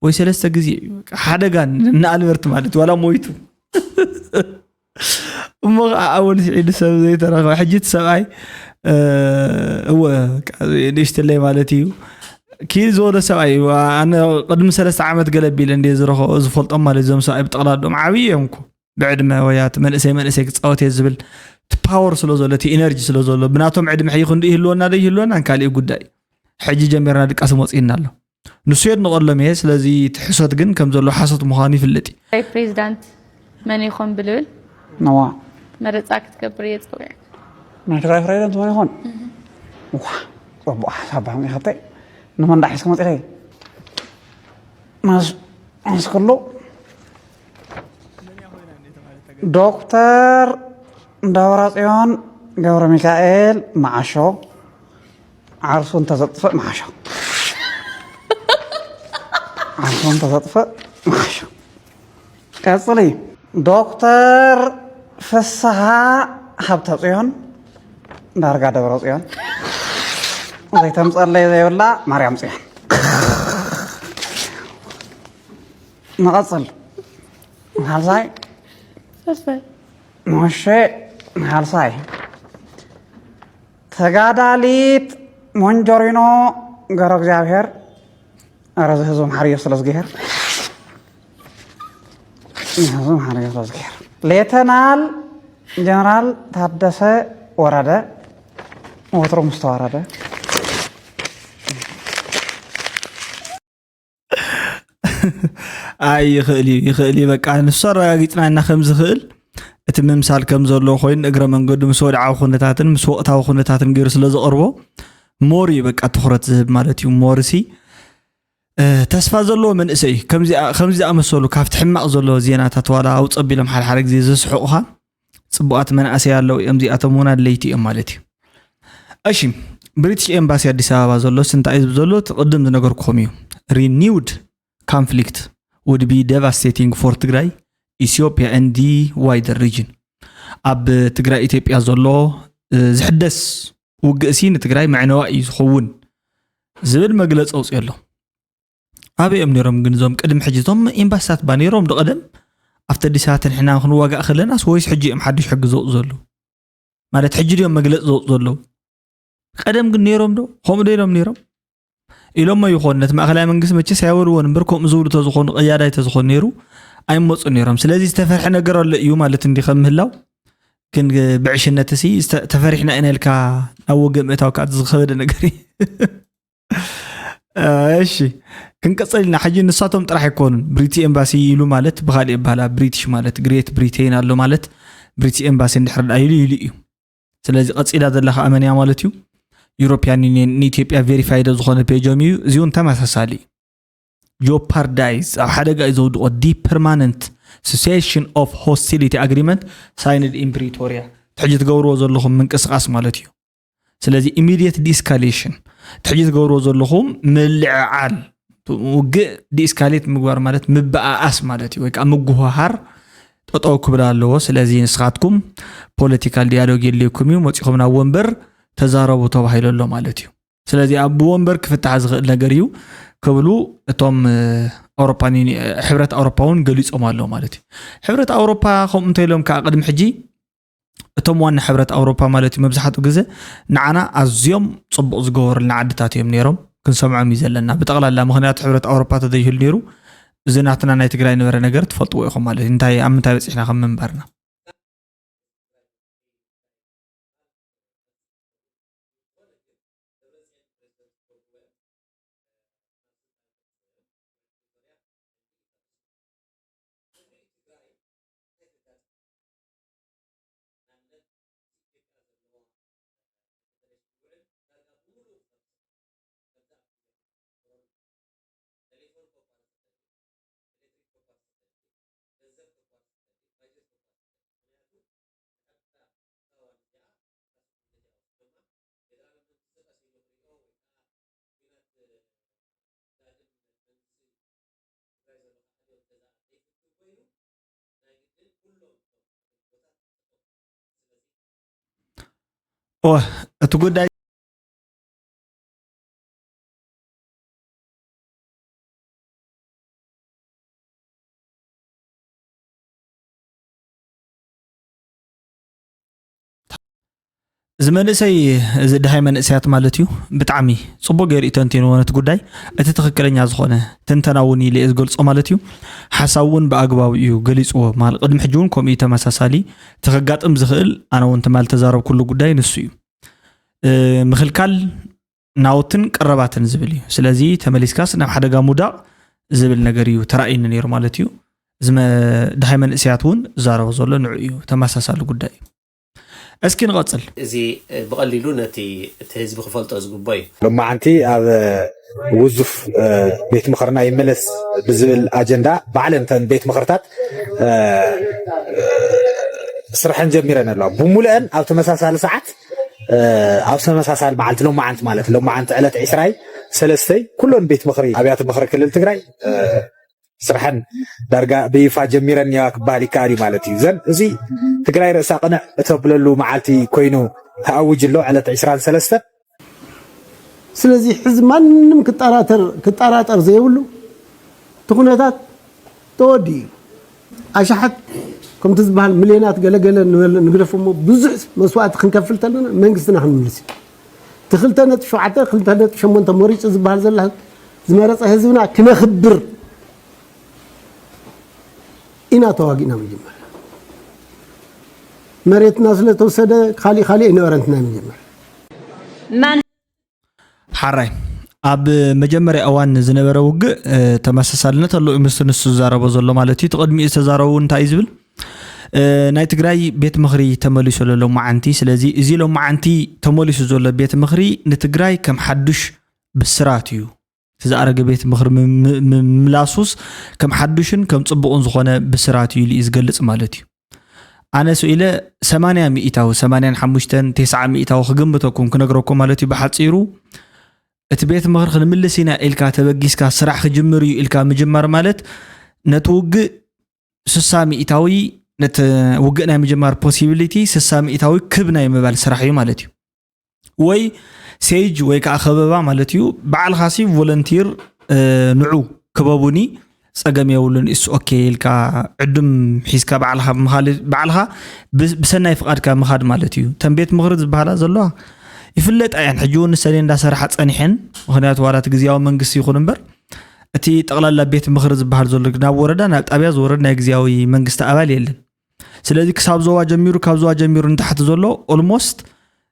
ወይ ሰለስተ ግዜ እዩ። በቃ ሓደጋ ንኣልበርት ማለት እዩ፣ ዋላ ሞይቱ። እሞ ኸዓ ኣወል ስዒድ ሰብ ዘይተረኸበ። ሕጂ እቲ ሰብኣይ፣ እ፣ እወ፣ በቃ ንእሽትለይ ማለት እዩ። ኪድ ዝበሎ ሰብኣይ እዩ። ኣነ ቅድሚ ሰለስተ ዓመት ገለ ቢለ እንደ ዝረኸ-፣ ዝፈልጦም ማለት እዞም ሰብኣይ ብጠቕላሎም ዓብዪ እዮም እኮ። ብዕድመ ወይ ኣቲ መንእሰይ መንእሰይ ክጻወት እየ ዝብል እቲ ፓወር ስለ ዘሎ፣ እቲ ኢነርጂ ስለ ዘሎ፣ ብናቶም ዕድመ ሕይ ክንዱ ይህልወና ዶ ይህልወና ካልእ ጉዳይ። ሕጂ ጀሚርና ድቃስ መጺእና ኣሎ። ንሱ የድንቐሎም እየ። ስለዚ እቲ ሕሶት ግን ከም ዘሎ ሓሶት ምዃኑ ይፍለጥ እዩ። ናይ ፕሬዚዳንት መን ይኾን ብልብል ነዋ። መረጻ ክትገብር እየ ጸዊዐ። ናይ ትግራይ ፕሬዚዳንት መን ይኾን? ዋ፣ ጽቡቕ ሓሳብ ባሕሚ ኸብተይ። ንመን ዳሒስኩም መጺኸይ? መስ-፣ መስክሉ ዶክተር ደብረጽዮን ገብረ ሚካኤል መዓሾ፣ ዓርሱ እንተዘጥፍእ መዓሾ። ዓርሱ እንተዘጥፍእ መዓሾ። ቀጽሊ፣ ዶክተር ፍስሃ ሃብተጽዮን፣ ዳርጋ ደብረጽዮን፣ ዘይተምጸለይ ዘይብላ ማርያም ጽዮን። ንቐጽል። ሳልሳይ፣ ሳልሳይ። መሸ፣ ሳልሳይ። ተጋዳሊት ሞንጆሪኖ ገረ እግዚኣብሔር። ኧረ፣ እዚ ህዝቢ መሓርዮ ስለ ዝግሄር። እዚ ህዝቢ መሓርዮ ስለ ዝግሄር። ሌተናል ጀነራል ታደሰ ወረደ፣ ወትሩ ምስ ተዋረደ። ኣይ፣ ይኽእል እዩ፣ ይኽእል እዩ። በቃ፣ ንሱ ኣረጋጊጽና ኢና ከም ዝኽእል። እቲ ምምሳል ከም ዘሎ ኮይኑ፣ እግረ መንገዱ ምስ ወድዓዊ ኩነታትን ምስ ወቕታዊ ኩነታትን ገይሩ ስለ ዘቕርቦ፣ ሞር እዩ፣ በቃ፣ ትኹረት ዝህብ ማለት እዩ። ሞር ሲ፣ እ፣ ተስፋ ዘለዎ መንእሰይ እዩ። ከምዚ ኣ-፣ ከምዚ ዝኣመሰሉ ካብቲ ሕማቕ ዘሎ ዜናታት ዋላ ኣውፅ ኣቢሎም ሓደ ሓደ ግዜ ዘስሕቑኻ ጽቡቓት መናእሰይ ኣለዉ እዮም። እዚኣቶም እውን ኣድለይቲ እዮም ማለት እዩ። እሺ፣ ብሪቲሽ ኤምባሲ ኣዲስ ኣበባ ዘሎ እንታይ እዩ ዝብል ዘሎ? እቲ ቅድም ዝነገርኩኹም እዩ። Renewed conflict would be devastating for ትግራይ፣ ኢትዮጵያ and the wider region። ኣብ ትግራይ ኢትዮጵያ ዘሎ፣ እ፣ ዝሕደስ ውግእ ሲ ንትግራይ መዕነዋ እዩ ዝኸውን ዝብል መግለፂ ኣውፅኡ ኣሎ። ኣበይ እዮም ነይሮም ግን እዞም ቅድሚ ሕጂ? እዞም ኤምባሲታት ባ ነይሮም ዶ ቀደም ኣብቲ ኣዲስ ኣበባ ተንሕና ክንዋጋእ ከለናስ፣ ወይስ ሕጂ እዮም ሓድሽ ሕጊ ዘውፅኡ ዘለዉ? ማለት ሕጂ ድዮም መግለፂ ዘውፅኡ ዘለዉ? ቀደም ግን ነይሮም ዶ? ከምኡ ዶ ኢሎም ነይሮም? ኢሎሞ ይኾን? ነቲ ማእኸላይ መንግስቲ መቸስ ኣይበልዎን እምበር፣ ከምኡ ዝብሉ ተዝኾኑ፣ ቀያዳይ ተዝኾኑ ነይሩ ኣይመፁ ነይሮም። ስለዚ ዝተፈርሐ ነገር ኣሎ እዩ ማለት እንዲ ከም ምህላው። ግን ብዕሽነት ሲ ዝተ-፣ ተፈሪሕና ኢና ኢልካ ናብ ወገን ምእታው ከዓ ዝኸበደ ነገር እዩ። እሺ፣ ክንቀጽል ኢና። ሕጂ ንሳቶም ጥራሕ ኣይኮኑን። ብሪቲ ኤምባሲ ኢሉ ማለት ብኻልእ ይበሃል። ኣብ ብሪቲሽ ማለት ግሬት ብሪቴን ኣሎ ማለት ብሪቲ ኤምባሲ እንድሕር ደኣ ኢሉ ኢሉ እዩ። ስለዚ ቀጺላ ዘላ ኸኣ መን እያ ማለት እዩ? ዩሮፒያን ዩኒየን ንኢትዮጵያ ቬሪፋይድ ዝኾነ ፔጆም እዩ። እዚ እውን ተመሳሳሊ እዩ። ጆፓርዳይዝ፣ ኣብ ሓደጋ እዩ ዘውድቖ። The permanent cessation of hostility agreement signed in Pretoria። እቲ ሕጂ ትገብርዎ ዘለኹም ምንቅስቓስ ማለት እዩ። ስለዚ ኢሚድየት ዲስካሌሽን፣ እቲ ሕጂ ትገብርዎ ዘለኹም ምልዕዓል፣ ውግእ ዲስካሌት ምግባር ማለት ምበኣኣስ ማለት እዩ፣ ወይ ከዓ ምጉህሃር ጠጠው ክብል ኣለዎ። ስለዚ ንስኻትኩም ፖለቲካል ዲያሎግ የድልየኩም እዩ፣ መፂኹም ናብ ወንበር ተዛረቡ ተባሂሉ ኣሎ ማለት እዩ። ስለዚ ኣብ ብወንበር ክፍታሕ ዝኽእል ነገር እዩ ክብሉ እቶም ኣውሮፓ ሕብረት ኣውሮፓ እውን ገሊፆም ኣለዉ ማለት እዩ። ሕብረት ኣውሮፓ ከምኡ እንተኢሎም ከዓ ቅድሚ ሕጂ እቶም ዋና ሕብረት ኣውሮፓ ማለት እዩ መብዛሕትኡ ግዜ ንዓና ኣዝዮም ፅቡቕ ዝገበሩልና ዓድታት እዮም ነይሮም። ክንሰምዖም እዩ ዘለና ብጠቕላላ። ምክንያቱ ሕብረት ኣውሮፓ ተዘይህሉ ነይሩ እዚ ናትና ናይ ትግራይ ነበረ ነገር ትፈልጥዎ ኢኹም ማለት እዩ። እንታይ ኣብ ምንታይ በፂሕና ከም ምንባርና እቲ ጉዳይ እዚ መንእሰይ እዚ ድሃይ መንእሰያት ማለት እዩ። ብጣዕሚ ፅቡቅ ገይሩ እዩ ተንቲንዎ ነቲ ጉዳይ። እቲ ትኽክለኛ ዝኾነ ትንተና እውን ኢለ እየ ዝገልፆ ማለት እዩ። ሓሳብ እውን ብኣግባቡ እዩ ገሊፅዎ። ማለት ቅድሚ ሕጂ እውን ከምኡ እዩ ተመሳሳሊ ተኸጋጥም ዝኽእል ኣነ እውን ትማል ተዛረብኩሉ ጉዳይ ንሱ እዩ። ምኽልካል ናውትን ቀረባትን ዝብል እዩ። ስለዚ ተመሊስካስ ናብ ሓደጋ ምውዳቕ ዝብል ነገር እዩ ተራእዩኒ ነይሩ ማለት እዩ። እዚ ድሃይ መንእሰያት እውን ዝዛረቦ ዘሎ ንዑ እዩ። ተመሳሳሊ ጉዳይ እዩ። እስኪ ንቐፅል። እዚ ብቐሊሉ ነቲ እቲ ህዝቢ ክፈልጦ ዝግቦ እዩ። ሎማዓንቲ ኣብ ውዙፍ ቤት ምኽርና ይመለስ ብዝብል ኣጀንዳ ባዕለን እተን ቤት ምኽርታት ስርሐን ጀሚረን ኣለዋ። ብሙሉአን ኣብ ተመሳሳሊ ሰዓት ኣብ ተመሳሳሊ መዓልቲ ሎማዓንቲ ማለት ሎማዓንቲ ዕለት ዕስራይ ሰለስተይ ኩሎን ቤት ምኽሪ ኣብያተ ምኽሪ ክልል ትግራይ ስርሐን ዳርጋ ብይፋ ጀሚረን እኒዋ ክበሃል ይከኣል እዩ ማለት እዩ። ዘን እዚ ትግራይ ርእሳ ቅንዕ እተብለሉ መዓልቲ ኮይኑ ተኣዊጅ ኣሎ ዕለት ዕስራን ሰለስተን። ስለዚ ሕዚ ማንም ክጠራጠር ዘይብሉ እቲ ኩነታት ተወዲኡ እዩ። ኣሽሓት ከምቲ ዝበሃል ሚልዮናት ገለገለ ንበል ንግደፎ እሞ ብዙሕ መስዋእቲ ክንከፍል ተለና መንግስትና ክንምልስ እዩ። እቲ ክልተ ነጥቢ ሸውዓተ ክልተ ነጥቢ ሸሞንተ መሪፁ ዝበሃል ዘሎ ዝመረፀ ህዝብና ክነኽብር ኢና ተዋጊእና መጀመርያ መሬትና ስለተወሰደ ካሊእ ካሊእ ኣይነበረን እቲ ናይ መጀመርያ። ሓራይ ኣብ መጀመርያ እዋን ዝነበረ ውግእ ተመሳሳልነት ኣለዎ ምስቲ ንሱ ዝዛረቦ ዘሎ ማለት እዩ። እቲ ቅድሚኡ ዝተዛረቡ እንታይ እዩ ዝብል ናይ ትግራይ ቤት ምኽሪ ተመሊሱ ኣሎ ሎማዓንቲ። ስለዚ እዚ ሎማዓንቲ ተመሊሱ ዘሎ ቤት ምኽሪ ንትግራይ ከም ሓዱሽ ብስራት እዩ። እቲ ዝኣረገ ቤት ምኽሪ ምምላሱስ ከም ሓዱሽን ከም ፅቡቕን ዝኾነ ብስራት እዩ ኢሉ እዩ ዝገልፅ ማለት እዩ። ኣነ ስኢለ ሰማንያ ሚእታዊ ሰማንያን ሓሙሽተን ቴስዓ ሚእታዊ ክግምተኩም ክነግረኩም ማለት እዩ ብሓፂሩ። እቲ ቤት ምኽሪ ክንምልስ ኢና ኢልካ ተበጊስካ ስራሕ ክጅምር እዩ ኢልካ ምጅማር ማለት ነቲ ውግእ ስሳ ሚእታዊ ነቲ ውግእ ናይ ምጅማር possibility ስሳ ሚእታዊ ክብ ናይ ምባል ስራሕ እዩ ማለት እዩ። ወይ ሴጅ ወይ ከዓ ከበባ ማለት እዩ። ባዕልኻ ሲ ቮለንቲር ንዑ ክበቡኒ ፀገም የብሉን እሱ ኦኬ ኢልካ ዕዱም ሒዝካ ባዕልኻ ምኻድ ባዕልኻ ብሰናይ ፍቓድካ ምኻድ ማለት እዩ። ተን ቤት ምኽሪ ዝበሃላ ዘለዋ ይፍለጣ እየን። ሕጂ እውን ንሰን እንዳሰራሓ ፀኒሐን። ምክንያቱ ዋላ እቲ ግዝያዊ መንግስቲ ይኹን እምበር እቲ ጠቕላላ ቤት ምኽሪ ዝበሃል ዘሎ ናብ ወረዳ ናብ ጣብያ ዝወርድ ናይ ግዝያዊ መንግስቲ ኣባል የለን። ስለዚ ክሳብ ዞባ ጀሚሩ ካብ ዞባ ጀሚሩ ንታሕቲ ዘሎ ኦልሞስት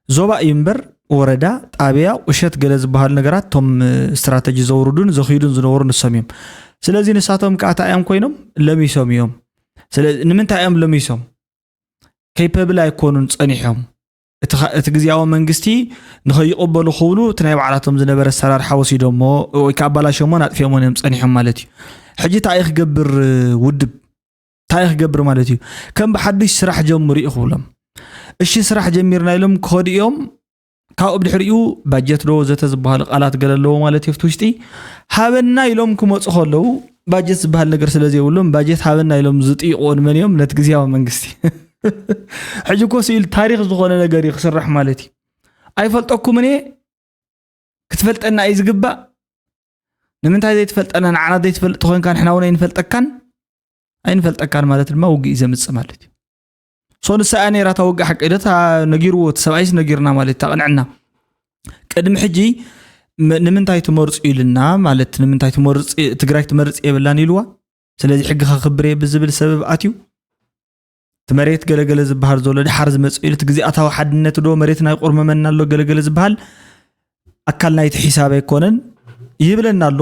ዞባ እዩ እምበር ወረዳ ጣብያ ቁሸት ገለ ዝበሃሉ ነገራት እቶም ስትራተጂ ዘውርዱን ዘኽይዱን ዝነበሩ ንሶም እዮም። ስለዚ ንሳቶም ከዓ እንታይ እዮም ኮይኖም ለሚሶም እዮም። ስለዚ ንምንታይ እዮም ለሚሶም? ኬፐብል ኣይኮኑን ፀኒሖም። እቲ ግዝያዊ መንግስቲ ንኸይቕበሉ ክብሉ እቲ ናይ ባዕላቶም ዝነበረ ኣሰራርሓ ወሲዶሞ ወይ ከዓ ኣባላሸሞን ኣጥፊኦሞን እዮም ፀኒሖም ማለት እዩ። ሕጂ እንታይ ክገብር ውድብ እንታይ ክገብር ማለት እዩ? ከም ብሓዱሽ ስራሕ ጀምሩ እዩ ክብሎም። እሺ ስራሕ ጀሚርና ኢሎም ክኸዱ እዮም። ካብኡ ብድሕሪኡ ባጀት ዶ ዘተ ዝበሃሉ ቃላት ገለ ኣለዎ ማለት እዩ። ኣብቲ ውሽጢ ሃበና ኢሎም ክመፁ ከለዉ ባጀት ዝበሃል ነገር ስለ ዘይብሎም ባጀት ሃበና ኢሎም ዝጥይቕዎ ንመን እዮም? ነቲ ግዝያዊ መንግስቲ። ሕጂ እኮ ስኢል ታሪክ ዝኾነ ነገር እዩ ክስራሕ ማለት እዩ። ኣይፈልጠኩምን እየ ክትፈልጠና እዩ ዝግባእ። ንምንታይ ዘይትፈልጠና? ንዓና ዘይትፈልጥ ተኾይንካ ንሕና እውን ኣይንፈልጠካን ኣይንፈልጠካን ማለት ድማ ውግእ እዩ ዘምፅእ ማለት እዩ። ሶ ንሳ እያ ነይራ እታ ውግእ ሓቂ ዶ እታ ነጊርዎ እቲ ሰብኣይስ ነጊርና ማለት እታ ቅንዕና ቅድሚ ሕጂ ም- ንምንታይ ትመርፁ ኢልና ማለት ንምንታይ ትመርፅ ትግራይ ትመርፅ የብላን ኢልዋ። ስለዚ ሕጊ ከክብር እየ ብዝብል ሰበብ ኣትዩ እቲ መሬት ገለገለ ዝበሃል ዘሎ ድሓር ዝመፅእ ኢሉ እቲ ግዜኣታዊ ሓድነት ዶ መሬትና ይቆርመመና ኣሎ ገለገለ ዝበሃል ኣካል ናይቲ ሒሳብ ኣይኮነን ይብለና ኣሎ።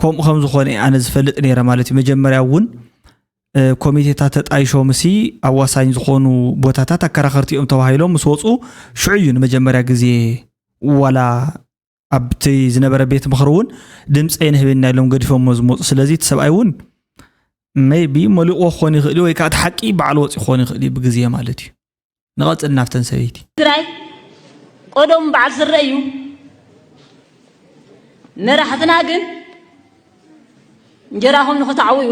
ከምኡ ከም ዝኾነ ኣነ ዝፈልጥ ነይረ ማለት እዩ። መጀመርያ እውን ኮሚቴታት ተጣይሾምሲ ኣብ ዋሳኝ ዝኾኑ ቦታታት ኣከራኸርቲ እዮም ተባሂሎም ምስ ወፁ ሽዑ እዩ ንመጀመርያ ግዜ ዋላ ኣብቲ ዝነበረ ቤት ምኽሪ እውን ድምፂ የንህበና ኢሎም ገዲፎሞ ዝመፁ። ስለዚ እቲ ሰብኣይ እውን maybe መሊቑዎ ክኾን ይኽእል እዩ ወይ ከዓ እቲ ሓቂ በዓል ወፂ ክኾን ይኽእል እዩ ብግዜ ማለት እዩ። ንቐፅል ናብተን ሰበይቲ። ትግራይ ቆዶም በዓል ስረ እዩ። መራሕትና ግን እንጀራኹም ንኽተዕውዩ፣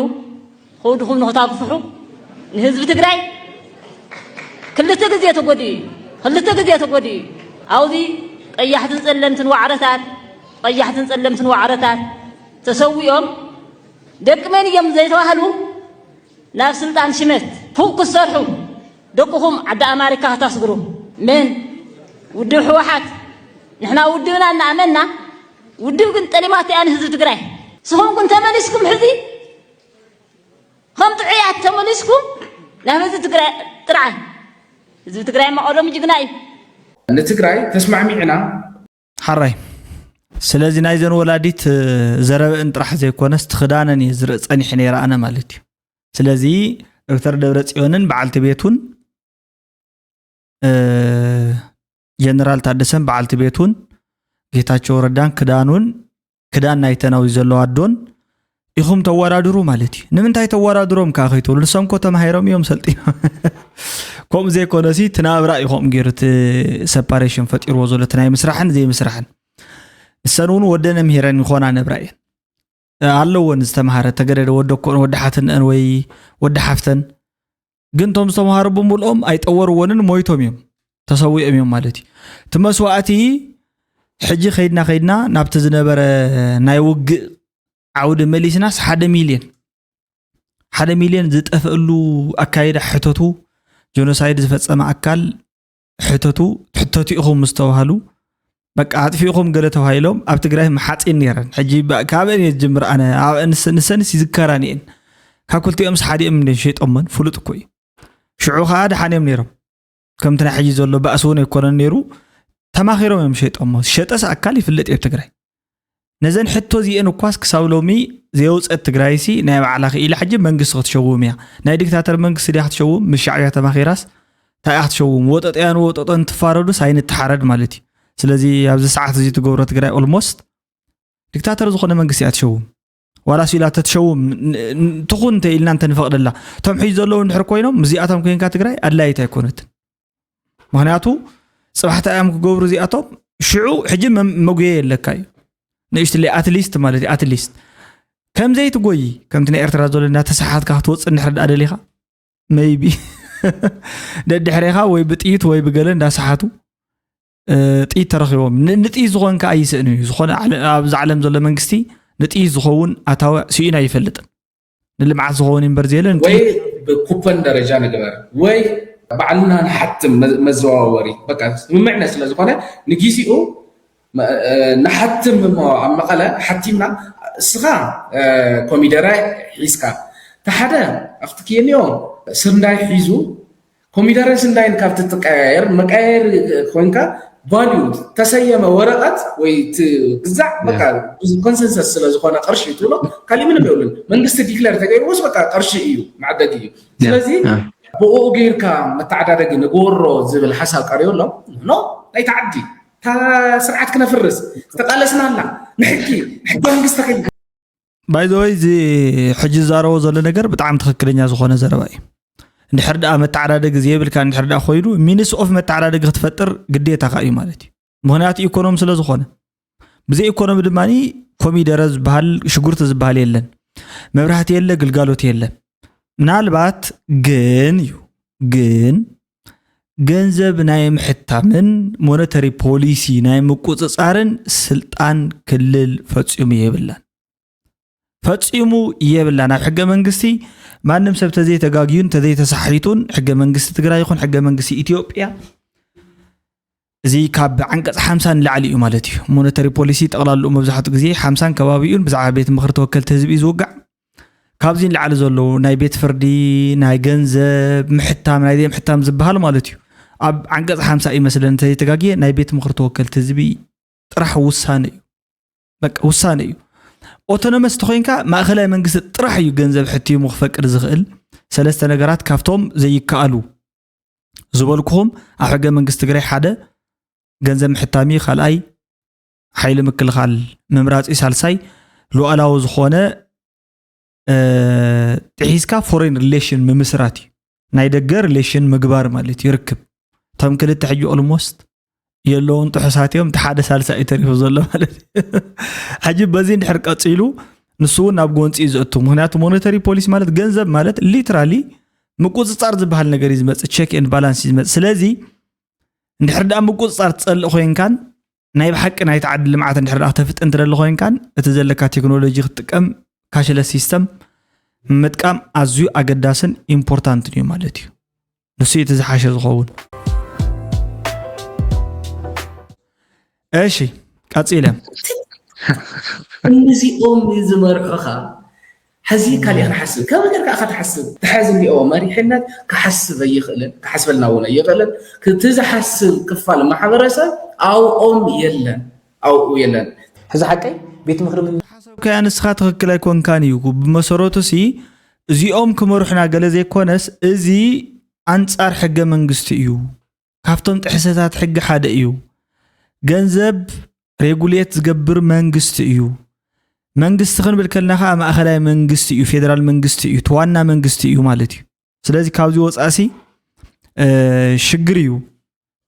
ኾውድኹም ንኽታግፍሑ ንህዝቢ ትግራይ ክልተ ግዜ ተጎዲኡ እዩ። ክልተ ግዜ ተጎዲኡ እዩ። ኣብዚ ቀያሕትን ጸለምትን ዋዕረታት፣ ቀያሕትን ጸለምትን ዋዕረታት ተሰዊኦም ደቂ መን እዮም ዘይተባህሉ ናብ ስልጣን ሽመት ፉቕ ክትሰርሑ ደቅኹም ዓዲ ኣማሪካ ክታስግሩ መን ውድብ ህወሓት ንሕና ውድብና እናኣመና ውድብ ግን ጠሊማቶ እያ ንህዝቢ ትግራይ ንስኹም ግን ተመሊስኩም ሕዚ ከም ጥዑያት ተመሊስኩም ናብ ህዝቢ ትግራይ ጥርዓን ህዝቢ ትግራይ መቐደሙ ጅግና እዩ ንትግራይ ተስማዕሚዕና ሓራይ ስለዚ ናይዘን ወላዲት ዘረበእን ጥራሕ ዘይኮነስ ትኽዳነን እየ ዝርኢ ፀኒሐ ነይረ ኣነ ማለት እዩ። ስለዚ ዶክተር ደብረፅዮንን በዓልቲ ቤቱን ጀነራል ታደሰን በዓልቲ ቤቱን ጌታቸው ረዳን ክዳኑን ክዳን ናይተን ኣብዚ ዘለዋ ኣዶን ኢኹም ተወዳድሩ ማለት እዩ። ንምንታይ ተወዳድሮም ከዓ ከይትብሉ ንሶም ኮ ተማሂሮም እዮም ሰልጢኖም። ከምኡ ዘይኮነሲ እቲ ናብራ እዩ ከምኡ ገይሩ እቲ ሰፓሬሽን ፈጢርዎ ዘሎ እቲ ናይ ምስራሕን ዘይምስራሕን። እሰን እውን ወደን ምሂረን ይኾና ነብራ እየን ኣለወን ዝተምሃረ ተገደደ ወደ ኮን ወደ ሓትንአን ወይ ወደ ሓፍተን ግን ቶም ዝተምሃሩ ብምልኦም ኣይጠወርዎንን ሞይቶም እዮም ተሰዊኦም እዮም ማለት እዩ። እቲ መስዋእቲ ሕጂ ከይድና ከይድና ናብቲ ዝነበረ ናይ ውግእ ዓውዲ መሊስናስ ሓደ ሚልዮን ሓደ ሚልዮን ዝጠፍእሉ ኣካይዳ ሕተቱ ጆኖሳይድ ዝፈፀመ ኣካል ሕተቱ ትሕተቱ ኢኹም ምስ ተባሃሉ በቃ ኣጥፊእኹም ገለ ተባሂሎም ኣብ ትግራይ መሓፂን ነይረን ሕጂ ካበን እየ ዝጅምር ኣነ ንሰንስ ይዝከራን እየን ካብ ክልቲኦምስ ሓዲኦም እንደ ሸይጦመን ፍሉጥ እኮ እዩ ሽዑ ከዓ ደሓን እዮም ነይሮም ከምቲ ናይ ሕጂ ዘሎ ባእሲ እውን ኣይኮነን ነይሩ ተማኺሮም እዮም ሸይጦሞ ዝሸጠስ ኣካል ይፍለጥ እየ ትግራይ ነዘን ሕቶ እዚኤን እኳስ ክሳብ ሎሚ ዘየውፀት ትግራይሲ ናይ ባዕላ ክኢላ ሕጂ መንግስቲ ክትሸውም እያ ናይ ዲክታተር መንግስቲ ድያ ክትሸውም ምስ ሻዕብያ ተማኺራስ እንታይ ክትሸውም ወጠጦ እያ ንወጠጦ እንትፋረዱስ ኣይንተሓረድ ማለት እዩ ስለዚ ኣብዚ ሰዓት እዚ ትገብሮ ትግራይ ኦልሞስት ዲክታተር ዝኾነ መንግስቲ እያ ትሸውም ዋላ ስኢላ ተትሸውም ትኹን እንተ ኢልና እንተ ንፈቕደላ እቶም ሕጂ ዘለዉ እንድሕር ኮይኖም ምስዚኣቶም ኮይንካ ትግራይ ኣድላይት ኣይኮነትን ምክንያቱ ፅባሕታ እዮም ክገብሩ እዚኣቶም ሽዑ ሕጂ መጉየ የለካ እዩ ንእሽትለይ ኣትሊስት ማለት እዩ ኣትሊስት ከምዘይትጎይ ከምቲ ናይ ኤርትራ ዘሎ እናተሰሓትካ ክትወፅእ እንድሕር ደኣ ደሊኻ maybe ደድሕሬኻ ወይ ብጥይት ወይ ብገለ እንዳሰሓቱ ጥይት ተረኺቦም ንጥይት ዝኾን ከዓ ይስእን እዩ ዝኾነ ኣብዚ ዓለም ዘሎ መንግስቲ ንጥይት ዝኸውን ኣታዊ ስኢኑ ኣይፈልጥን ንልምዓት ዝኸውን እምበር ዝየለ ወይ ብኩፐን ደረጃ ንግበር ወይ ባዕልና ንሓትም መዘዋወሪ በቃ ስምምዕነት ስለ ዝኾነ ንጊዜኡ ንሓትም እሞ ኣብ መቐለ ሓቲምና እስኻ ኮሚደረ ሒዝካ ተሓደ ኣብቲ ኬንዮ ስርናይ ሒዙ ኮሚደረ ስንዳይን ካብ ትትቀያየር መቀያየር ኮይንካ ቫልዩ ተሰየመ ወረቀት ወይ ግዛዕ በቃ ኮንሰንሰስ ስለ ዝኾነ ቅርሺ ትብሎ ካሊእ ምንም የብሉን መንግስቲ ዲክለር ተገይርዎስ በቃ ቅርሺ እዩ መዕደግ እዩ ስለዚ ብኡ ገይርካ መተዓዳደጊ ንግበሮ ዝብል ሓሳብ ቀሪቡ ኣሎ ኖ ናይቲ ዓዲ እታ ስርዓት ክነፍርስ ዝተቃለስና ኣላ ንሕጊ ሕገ መንግስቲ ከይ ባይዘወይ እዚ ሕጂ ዝዛረቦ ዘሎ ነገር ብጣዕሚ ትክክለኛ ዝኾነ ዘረባ እዩ እንድሕር ደኣ መተዓዳደጊ ዘየብልካ እንድሕር ደኣ ኮይኑ ሚንስ ኦፍ መተዓዳደጊ ክትፈጥር ግዴታካ እዩ ማለት እዩ ምክንያቱ ኢኮኖሚ ስለ ዝኾነ ብዘይ ኢኮኖሚ ድማ ኮሚደረ ዝበሃል ሽጉርቲ ዝበሃል የለን መብራህቲ የለ ግልጋሎት የለ ምናልባት ግን እዩ ግን ገንዘብ ናይ ምሕታምን ሞነተሪ ፖሊሲ ናይ ምቁፅፃርን ስልጣን ክልል ፈፂሙ የብላን። ፈፂሙ የብላን። ኣብ ሕገ መንግስቲ ማንም ሰብ ተዘይተጋግዩን ተዘይተሳሒጡን ሕገ መንግስቲ ትግራይ ይኹን ሕገ መንግስቲ ኢትዮጵያ እዚ ካብ ዓንቀፅ ሓምሳ ንላዕሊ እዩ ማለት እዩ። ሞነተሪ ፖሊሲ ጠቕላሉ መብዛሕትኡ ግዜ ሓምሳን ከባቢኡን ብዛዕባ ቤት ምኽሪ ተወከልቲ ህዝቢ እዩ ዝውጋዕ። ካብዚ ንላዕሊ ዘለዉ ናይ ቤት ፍርዲ፣ ናይ ገንዘብ ምሕታም፣ ናይ ዘይምሕታም ዝበሃል ማለት እዩ። ኣብ ዓንቀፅ ሓምሳ እዩ መስለን እንተዘይተጋግየ ናይ ቤት ምኽሪ ተወከልቲ ህዝቢ ጥራሕ ውሳነ እዩ። በቃ ውሳነ እዩ። ኦቶኖመስ ተኮይንካ ማእኸላይ መንግስቲ ጥራሕ እዩ ገንዘብ ሕትሙ ክፈቅድ ዝኽእል። ሰለስተ ነገራት ካብቶም ዘይከኣሉ ዝበልኩኹም ኣብ ሕገ መንግስቲ ትግራይ ሓደ ገንዘብ ምሕታሚ፣ ካልኣይ ሓይሊ ምክልኻል ምምራፂ፣ ሳልሳይ ሉዓላዊ ዝኾነ እ፣ ጥሒስካ ፎሬን ሪሌሽን ምምስራት እዩ። ናይ ደገ ሪሌሽን ምግባር ማለት እዩ። ርክብ እቶም ክልተ ሕጂ ኦልሞስት የለውን ጥሑሳት እዮም። እቲ ሓደ ሳልሳ እዩ ተሪፉ ዘሎ ማለት እዩ። ሕጂ በዚ እንድሕር ቀፂሉ ንሱ እውን ናብ ጎንፂ እዩ ዘእቱ። ምክንያቱ ሞኔተሪ ፖሊሲ ማለት ገንዘብ ማለት ሊትራሊ ምቁፅፃር ዝበሃል ነገር እዩ ዝመፅእ፣ ቼክ ኤንድ ባላንስ እዩ ዝመፅእ። ስለዚ እንድሕር ደኣ ምቁፅፃር ትፀልእ ኮይንካን ናይ ብሓቂ ናይቲ ዓዲ ልምዓት እንድሕር ደኣ ክተፍጥን ትደሊ ኮይንካን እቲ ዘለካ ቴክኖሎጂ ክትጥቀም ካሽለስ ሲስተም ምጥቃም ኣዝዩ ኣገዳስን ኢምፖርታንትን እዩ ማለት እዩ። ንሱ እዩ እቲ ዝሓሸ ዝኸውን። እሺ ቀፂለ እዚኦም ዝመርሑኻ ሕዚ ካሊእ ክንሓስብ ከመይ ጌርካ ኢኻ ትሓስብ? ተሓዝ እንዲኦ መሪሕነት ክሓስብ ኣይኽእልን፣ ክሓስበልና እውን ኣይኽእልን። እቲ ዝሓስብ ክፋል ማሕበረሰብ ኣብኦም የለን፣ ኣብኡ የለን። ሕዚ ሓቀይ ቤት ምኽሪ ምን ሓሰብካያ ንስኻ ትኽክል ኣይኮንካን እዩ። ብመሰረቱ ሲ እዚኦም ክመርሑና ገለ ዘይኮነስ እዚ ኣንጻር ሕገ መንግስቲ እዩ። ካብቶም ጥሕሰታት ሕጊ ሓደ እዩ። ገንዘብ ሬጉሌት ዝገብር መንግስቲ እዩ። መንግስቲ ክንብል ከለና ከዓ ማእኸላይ መንግስቲ እዩ፣ ፌደራል መንግስቲ እዩ፣ እቲ ዋና መንግስቲ እዩ ማለት እዩ። ስለዚ ካብዚ ወፃእሲ ሽግር እዩ።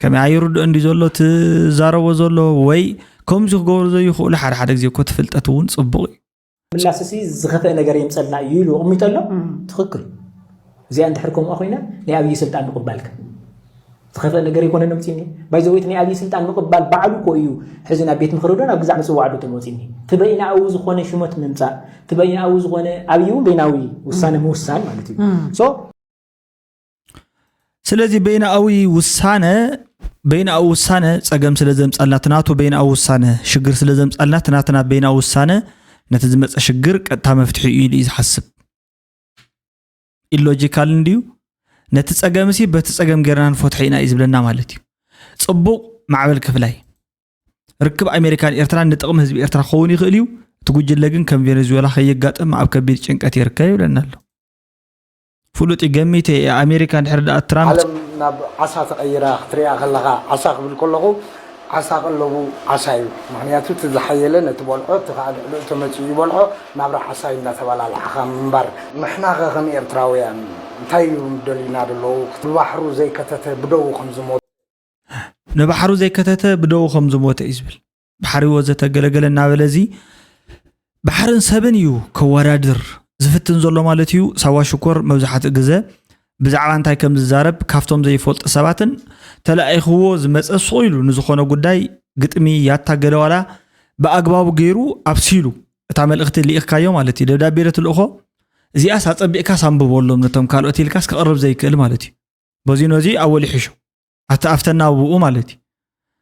ከመይ ኣይርድኦ እንዲ ዘሎ ትዛረቦ ዘሎ ወይ ከምዚ ክገብሩ ዘይኽእሉ ሓደ ሓደ ግዜ እኮ ትፍልጠት እውን ፅቡቅ እዩ። ምላስሲ ዝኸፍአ ነገር የምፀልና እዩ ኢሉ ኣቕሚጡ ኣሎ። ትኽክል። እዚኣ እንድሕር ከምኡ ኮይና ናይ ኣብይ ስልጣን ምቕባልካ ዝኸፍአ ነገር ኣይኮነን ኣምፂኒ ባይዘወይት ናይ ኣብይ ስልጣን ምቕባል ባዕሉ እኮ እዩ። ሕዚ ናብ ቤት ምኽሪ ዶ ናብ ግዛዕ ምፅዋዕ ዶ ተመፂኒ እቲ በይናዊ ዝኾነ ሽመት ምምፃእ እቲ በይናዊ ዝኾነ ኣብይ እውን በይናዊ ውሳነ ምውሳን ማለት እዩ። ሶ ስለዚ በይናዊ ውሳነ በይናዊ ውሳነ ፀገም ስለ ዘምፃልና እቲ ናቱ በይናዊ ውሳነ ሽግር ስለ ዘምፃልና እቲ ናትና በይናዊ ውሳነ ነቲ ዝመፀ ሽግር ቀጥታ መፍትሒ እዩ ኢሉ እዩ ዝሓስብ። ኢሎጂካል እንድዩ። ነቲ ፀገምሲ በቲ ፀገም ጌርና ንፈትሖ ኢና እዩ ዝብለና ማለት እዩ። ፅቡቕ ማዕበል ክፍላይ ርክብ ኣሜሪካን ኤርትራን ንጥቕሚ ህዝቢ ኤርትራ ክኸውን ይኽእል እዩ። እቲ ጉጅለ ግን ከም ቬኔዙዌላ ከየጋጥም ኣብ ከቢድ ጭንቀት ይርከብ ይብለና ኣሎ። ፍሉጥ እዩ ገሚተ እየ ኣሜሪካ እንድሕር ደኣ ትራምፕ ዓለም ናብ ዓሳ ተቐይራ ክትሪኣ ከለኻ ዓሳ ክብል ከለኹ ዓሳ ቀለቡ ዓሳ እዩ። ምኽንያቱ እቲ ዝሓየለ ነቲ በልዖ እቲ ከዓ ልዕሊኡ ተመፂኡ ይበልዖ ናብራ ዓሳ እዩ እንዳተበላላዕኻ ምንባር። ንሕናኸ ከም ኤርትራውያን እንታይ እዩ ደልዩና ደለዉ? ብባሕሩ ዘይከተተ ብደዉ ከም ዝሞተ። ንባሕሩ ዘይከተተ ብደዉ ከም ዝሞተ እዩ ዝብል። ባሕሪ ወዘተ ገለገለ እናበለ እዚ ባሕርን ሰብን እዩ ከወዳድር ዝፍትን ዘሎ ማለት እዩ። ሳዋ ሽኮር መብዛሕትኡ ግዘ ብዛዕባ እንታይ ከም ዝዛረብ ካብቶም ዘይፈልጡ ሰባትን ተለኣኢኽዎ ዝመፀ ሱቕ ኢሉ ንዝኾነ ጉዳይ ግጥሚ ያታ ገለ ዋላ ብኣግባቡ ገይሩ ኣብሲሉ እታ መልእኽቲ ልኢኽካዮ ማለት እዩ። ደብዳቤ ዶ ትልእኾ እዚኣስ ኣፀቢቕካስ ኣንብበሎም ነቶም ካልኦት ኢልካስ ክቕርብ ዘይክእል ማለት እዩ። በዚ ነዚ ኣወል ይሕሾ ኣተኣፍተና ብኡ ማለት እዩ።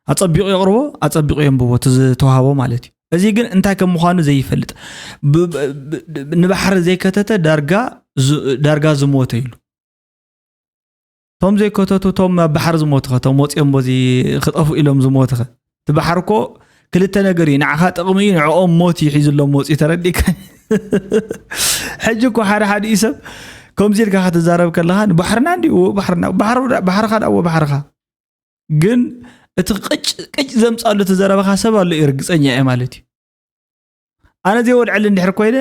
ኣፀቢቑ የቕርቦ ኣፀቢቑ የንብቦ እቲ ዝተዋህቦ ማለት እዩ። እዚ ግን እንታይ ከም ምዃኑ ዘይፈልጥ ንባሕሪ ዘይከተተ ዳርጋ ዝሞተ ኢሉ። እቶም ዘይከተቱ እቶም ኣብ ባሕሪ ዝሞቱኸ እቶም ወፂኦም በዚ ክጠፍኡ ኢሎም ዝሞቱኸ እቲ ባሕሪ እኮ ክልተ ነገር እዩ። ንዓኻ ጥቕሚ እዩ፣ ንዕኦም ሞት እዩ ሒዙሎም መፂኡ። ተረዲእካ? ሕጂ እኮ ሓደ ሓደ እዩ ሰብ ከምዚ ኢልካ ክትዛረብ ከለኻ ንባሕርና እንዲሁ ባሕርና ባሕርኻ ዳዎ ባሕርኻ ግን እቲ ቅጭ ቅጭ ዘምፃሉ እቲ ዘረባኻ ሰብ ኣሎ እዩ ርግፀኛ እየ ማለት እዩ። ኣነ ዘይወድዐሉ እንድሕር ኮይነ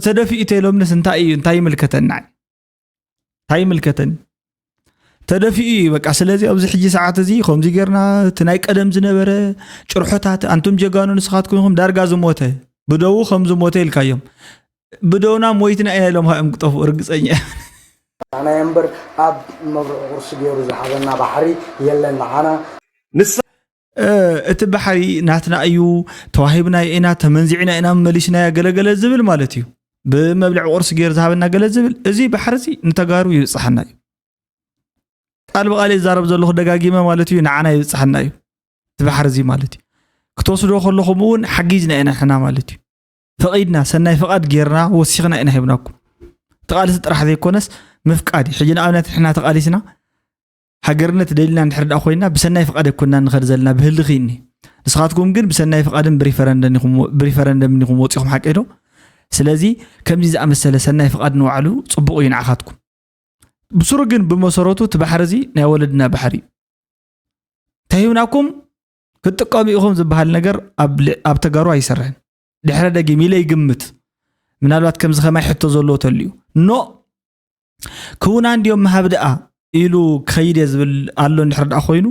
ተደፊኡ ተይሎምንስ እንታይ እዩ እንታይ ይምልከተና? እንታይ ይምልከተኒ? ተደፊኡ እዩ በቃ። ስለዚ ኣብዚ ሕጂ ሰዓት እዚ ከምዚ ጌርና እቲ ናይ ቀደም ዝነበረ ጭርሖታት ኣንቱም ጀጋኑ ንስኻትኩም ኢኹም ዳርጋ ዝሞተ ብደዉ ከም ዝሞተ ኢልካዮም። ብደውና ሞይትና ኢና ኢሎም እዮም ክጠፍኡ ርግፀኛ እየ። ንዓና እምበር ኣብ መብልዒ ቁርሲ ገይሩ ዝሃበና ባሕሪ የለን ንዓና። ንሳ እቲ ባሕሪ ናትና እዩ፣ ተዋሂብናዮ ኢና፣ ተመንዚዕና ኢና መሊስናዮ ገለገለ ዝብል ማለት እዩ። ብመብልዒ ቁርሲ ገይሩ ዝሃበና ገለ ዝብል፣ እዚ ባሕሪ እዚ ንተጋሩ ይብፅሓና እዩ። ቃል ብቃል ይዛረብ ዘለኹ ደጋጊመ ማለት እዩ፣ ንዓና ይብፅሓና እዩ እቲ ባሕሪ እዚ ማለት እዩ። ክትወስዶ ከለኹም እውን ሓጊዝና ኢና ንሕና ማለት እዩ። ፈቒድና፣ ሰናይ ፍቓድ ጌርና ወሲኽና ኢና ሂብናኩም። እቲ ቃልሲ ጥራሕ ዘይኮነስ ምፍቃድ እዩ። ሕጂ ንኣብነት ንሕና ተቓሊስና ሃገርነት ደሊና እንድሕር ደኣ ኮይና ብሰናይ ፍቓድ ኣይኮንና ንኸድ ዘለና ብህልኺ እኒ ንስኻትኩም ግን ብሰናይ ፍቓድን ብሪፈረንደምን ኢኹም ወፂኹም ሓቂ ዶ? ስለዚ ከምዚ ዝኣመሰለ ሰናይ ፍቓድ ንባዕሉ ፅቡቕ እዩ ንዓኻትኩም። ብስሩ ግን ብመሰረቱ እቲ ባሕሪ እዚ ናይ ወለድና ባሕሪ እዩ። ተሂብናኩም ክትጥቀሙ ኢኹም ዝበሃል ነገር ኣብ ተጋሩ ኣይሰርሕን። ድሕረ ደጊም ኢለ ይግምት። ምናልባት ከምዚ ከማይ ሕቶ ዘለዎ ተልዩ ኖ ክውና እንዲዮም ምሃብ ደኣ ኢሉ ክኸይድ እየ ዝብል ኣሎ እንድሕር ደኣ ኮይኑ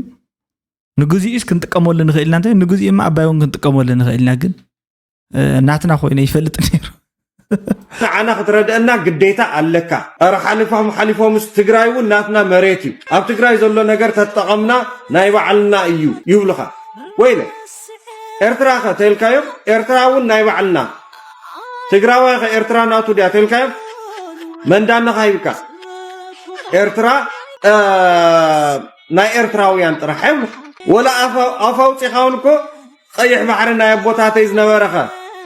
ንግዚኡስ ክንጥቀመሉ ንኽእል ኢና። እንታይ ንግዚኡ እማ ኣባይ እውን ክንጥቀመሉ ንኽእል ኢና። ግን ናትና ኮይነ ይፈልጥ ነይሩ። ንዓና ክትረድአና ግዴታ ኣለካ። ኧረ ሓሊፎም ሓሊፎምስ ትግራይ እውን ናትና መሬት እዩ። ኣብ ትግራይ ዘሎ ነገር ተጠቐምና ናይ ባዕልና እዩ ይብሉኻ። ወይለ ኤርትራ ኸ ተልካዮም? ኤርትራ እውን ናይ ባዕልና። ትግራዋይ ኸ ኤርትራ ናቱ ድያ ተልካዮም? መንዳነኻ ሂብካ ኤርትራ ናይ ኤርትራውያን ጥራሕ ይብሉኻ። ወላ ኣፍ ኣውፂኻ እውን እኮ ቀይሕ ባሕሪ ናይ ኣቦታተይ ዝነበረ ኸ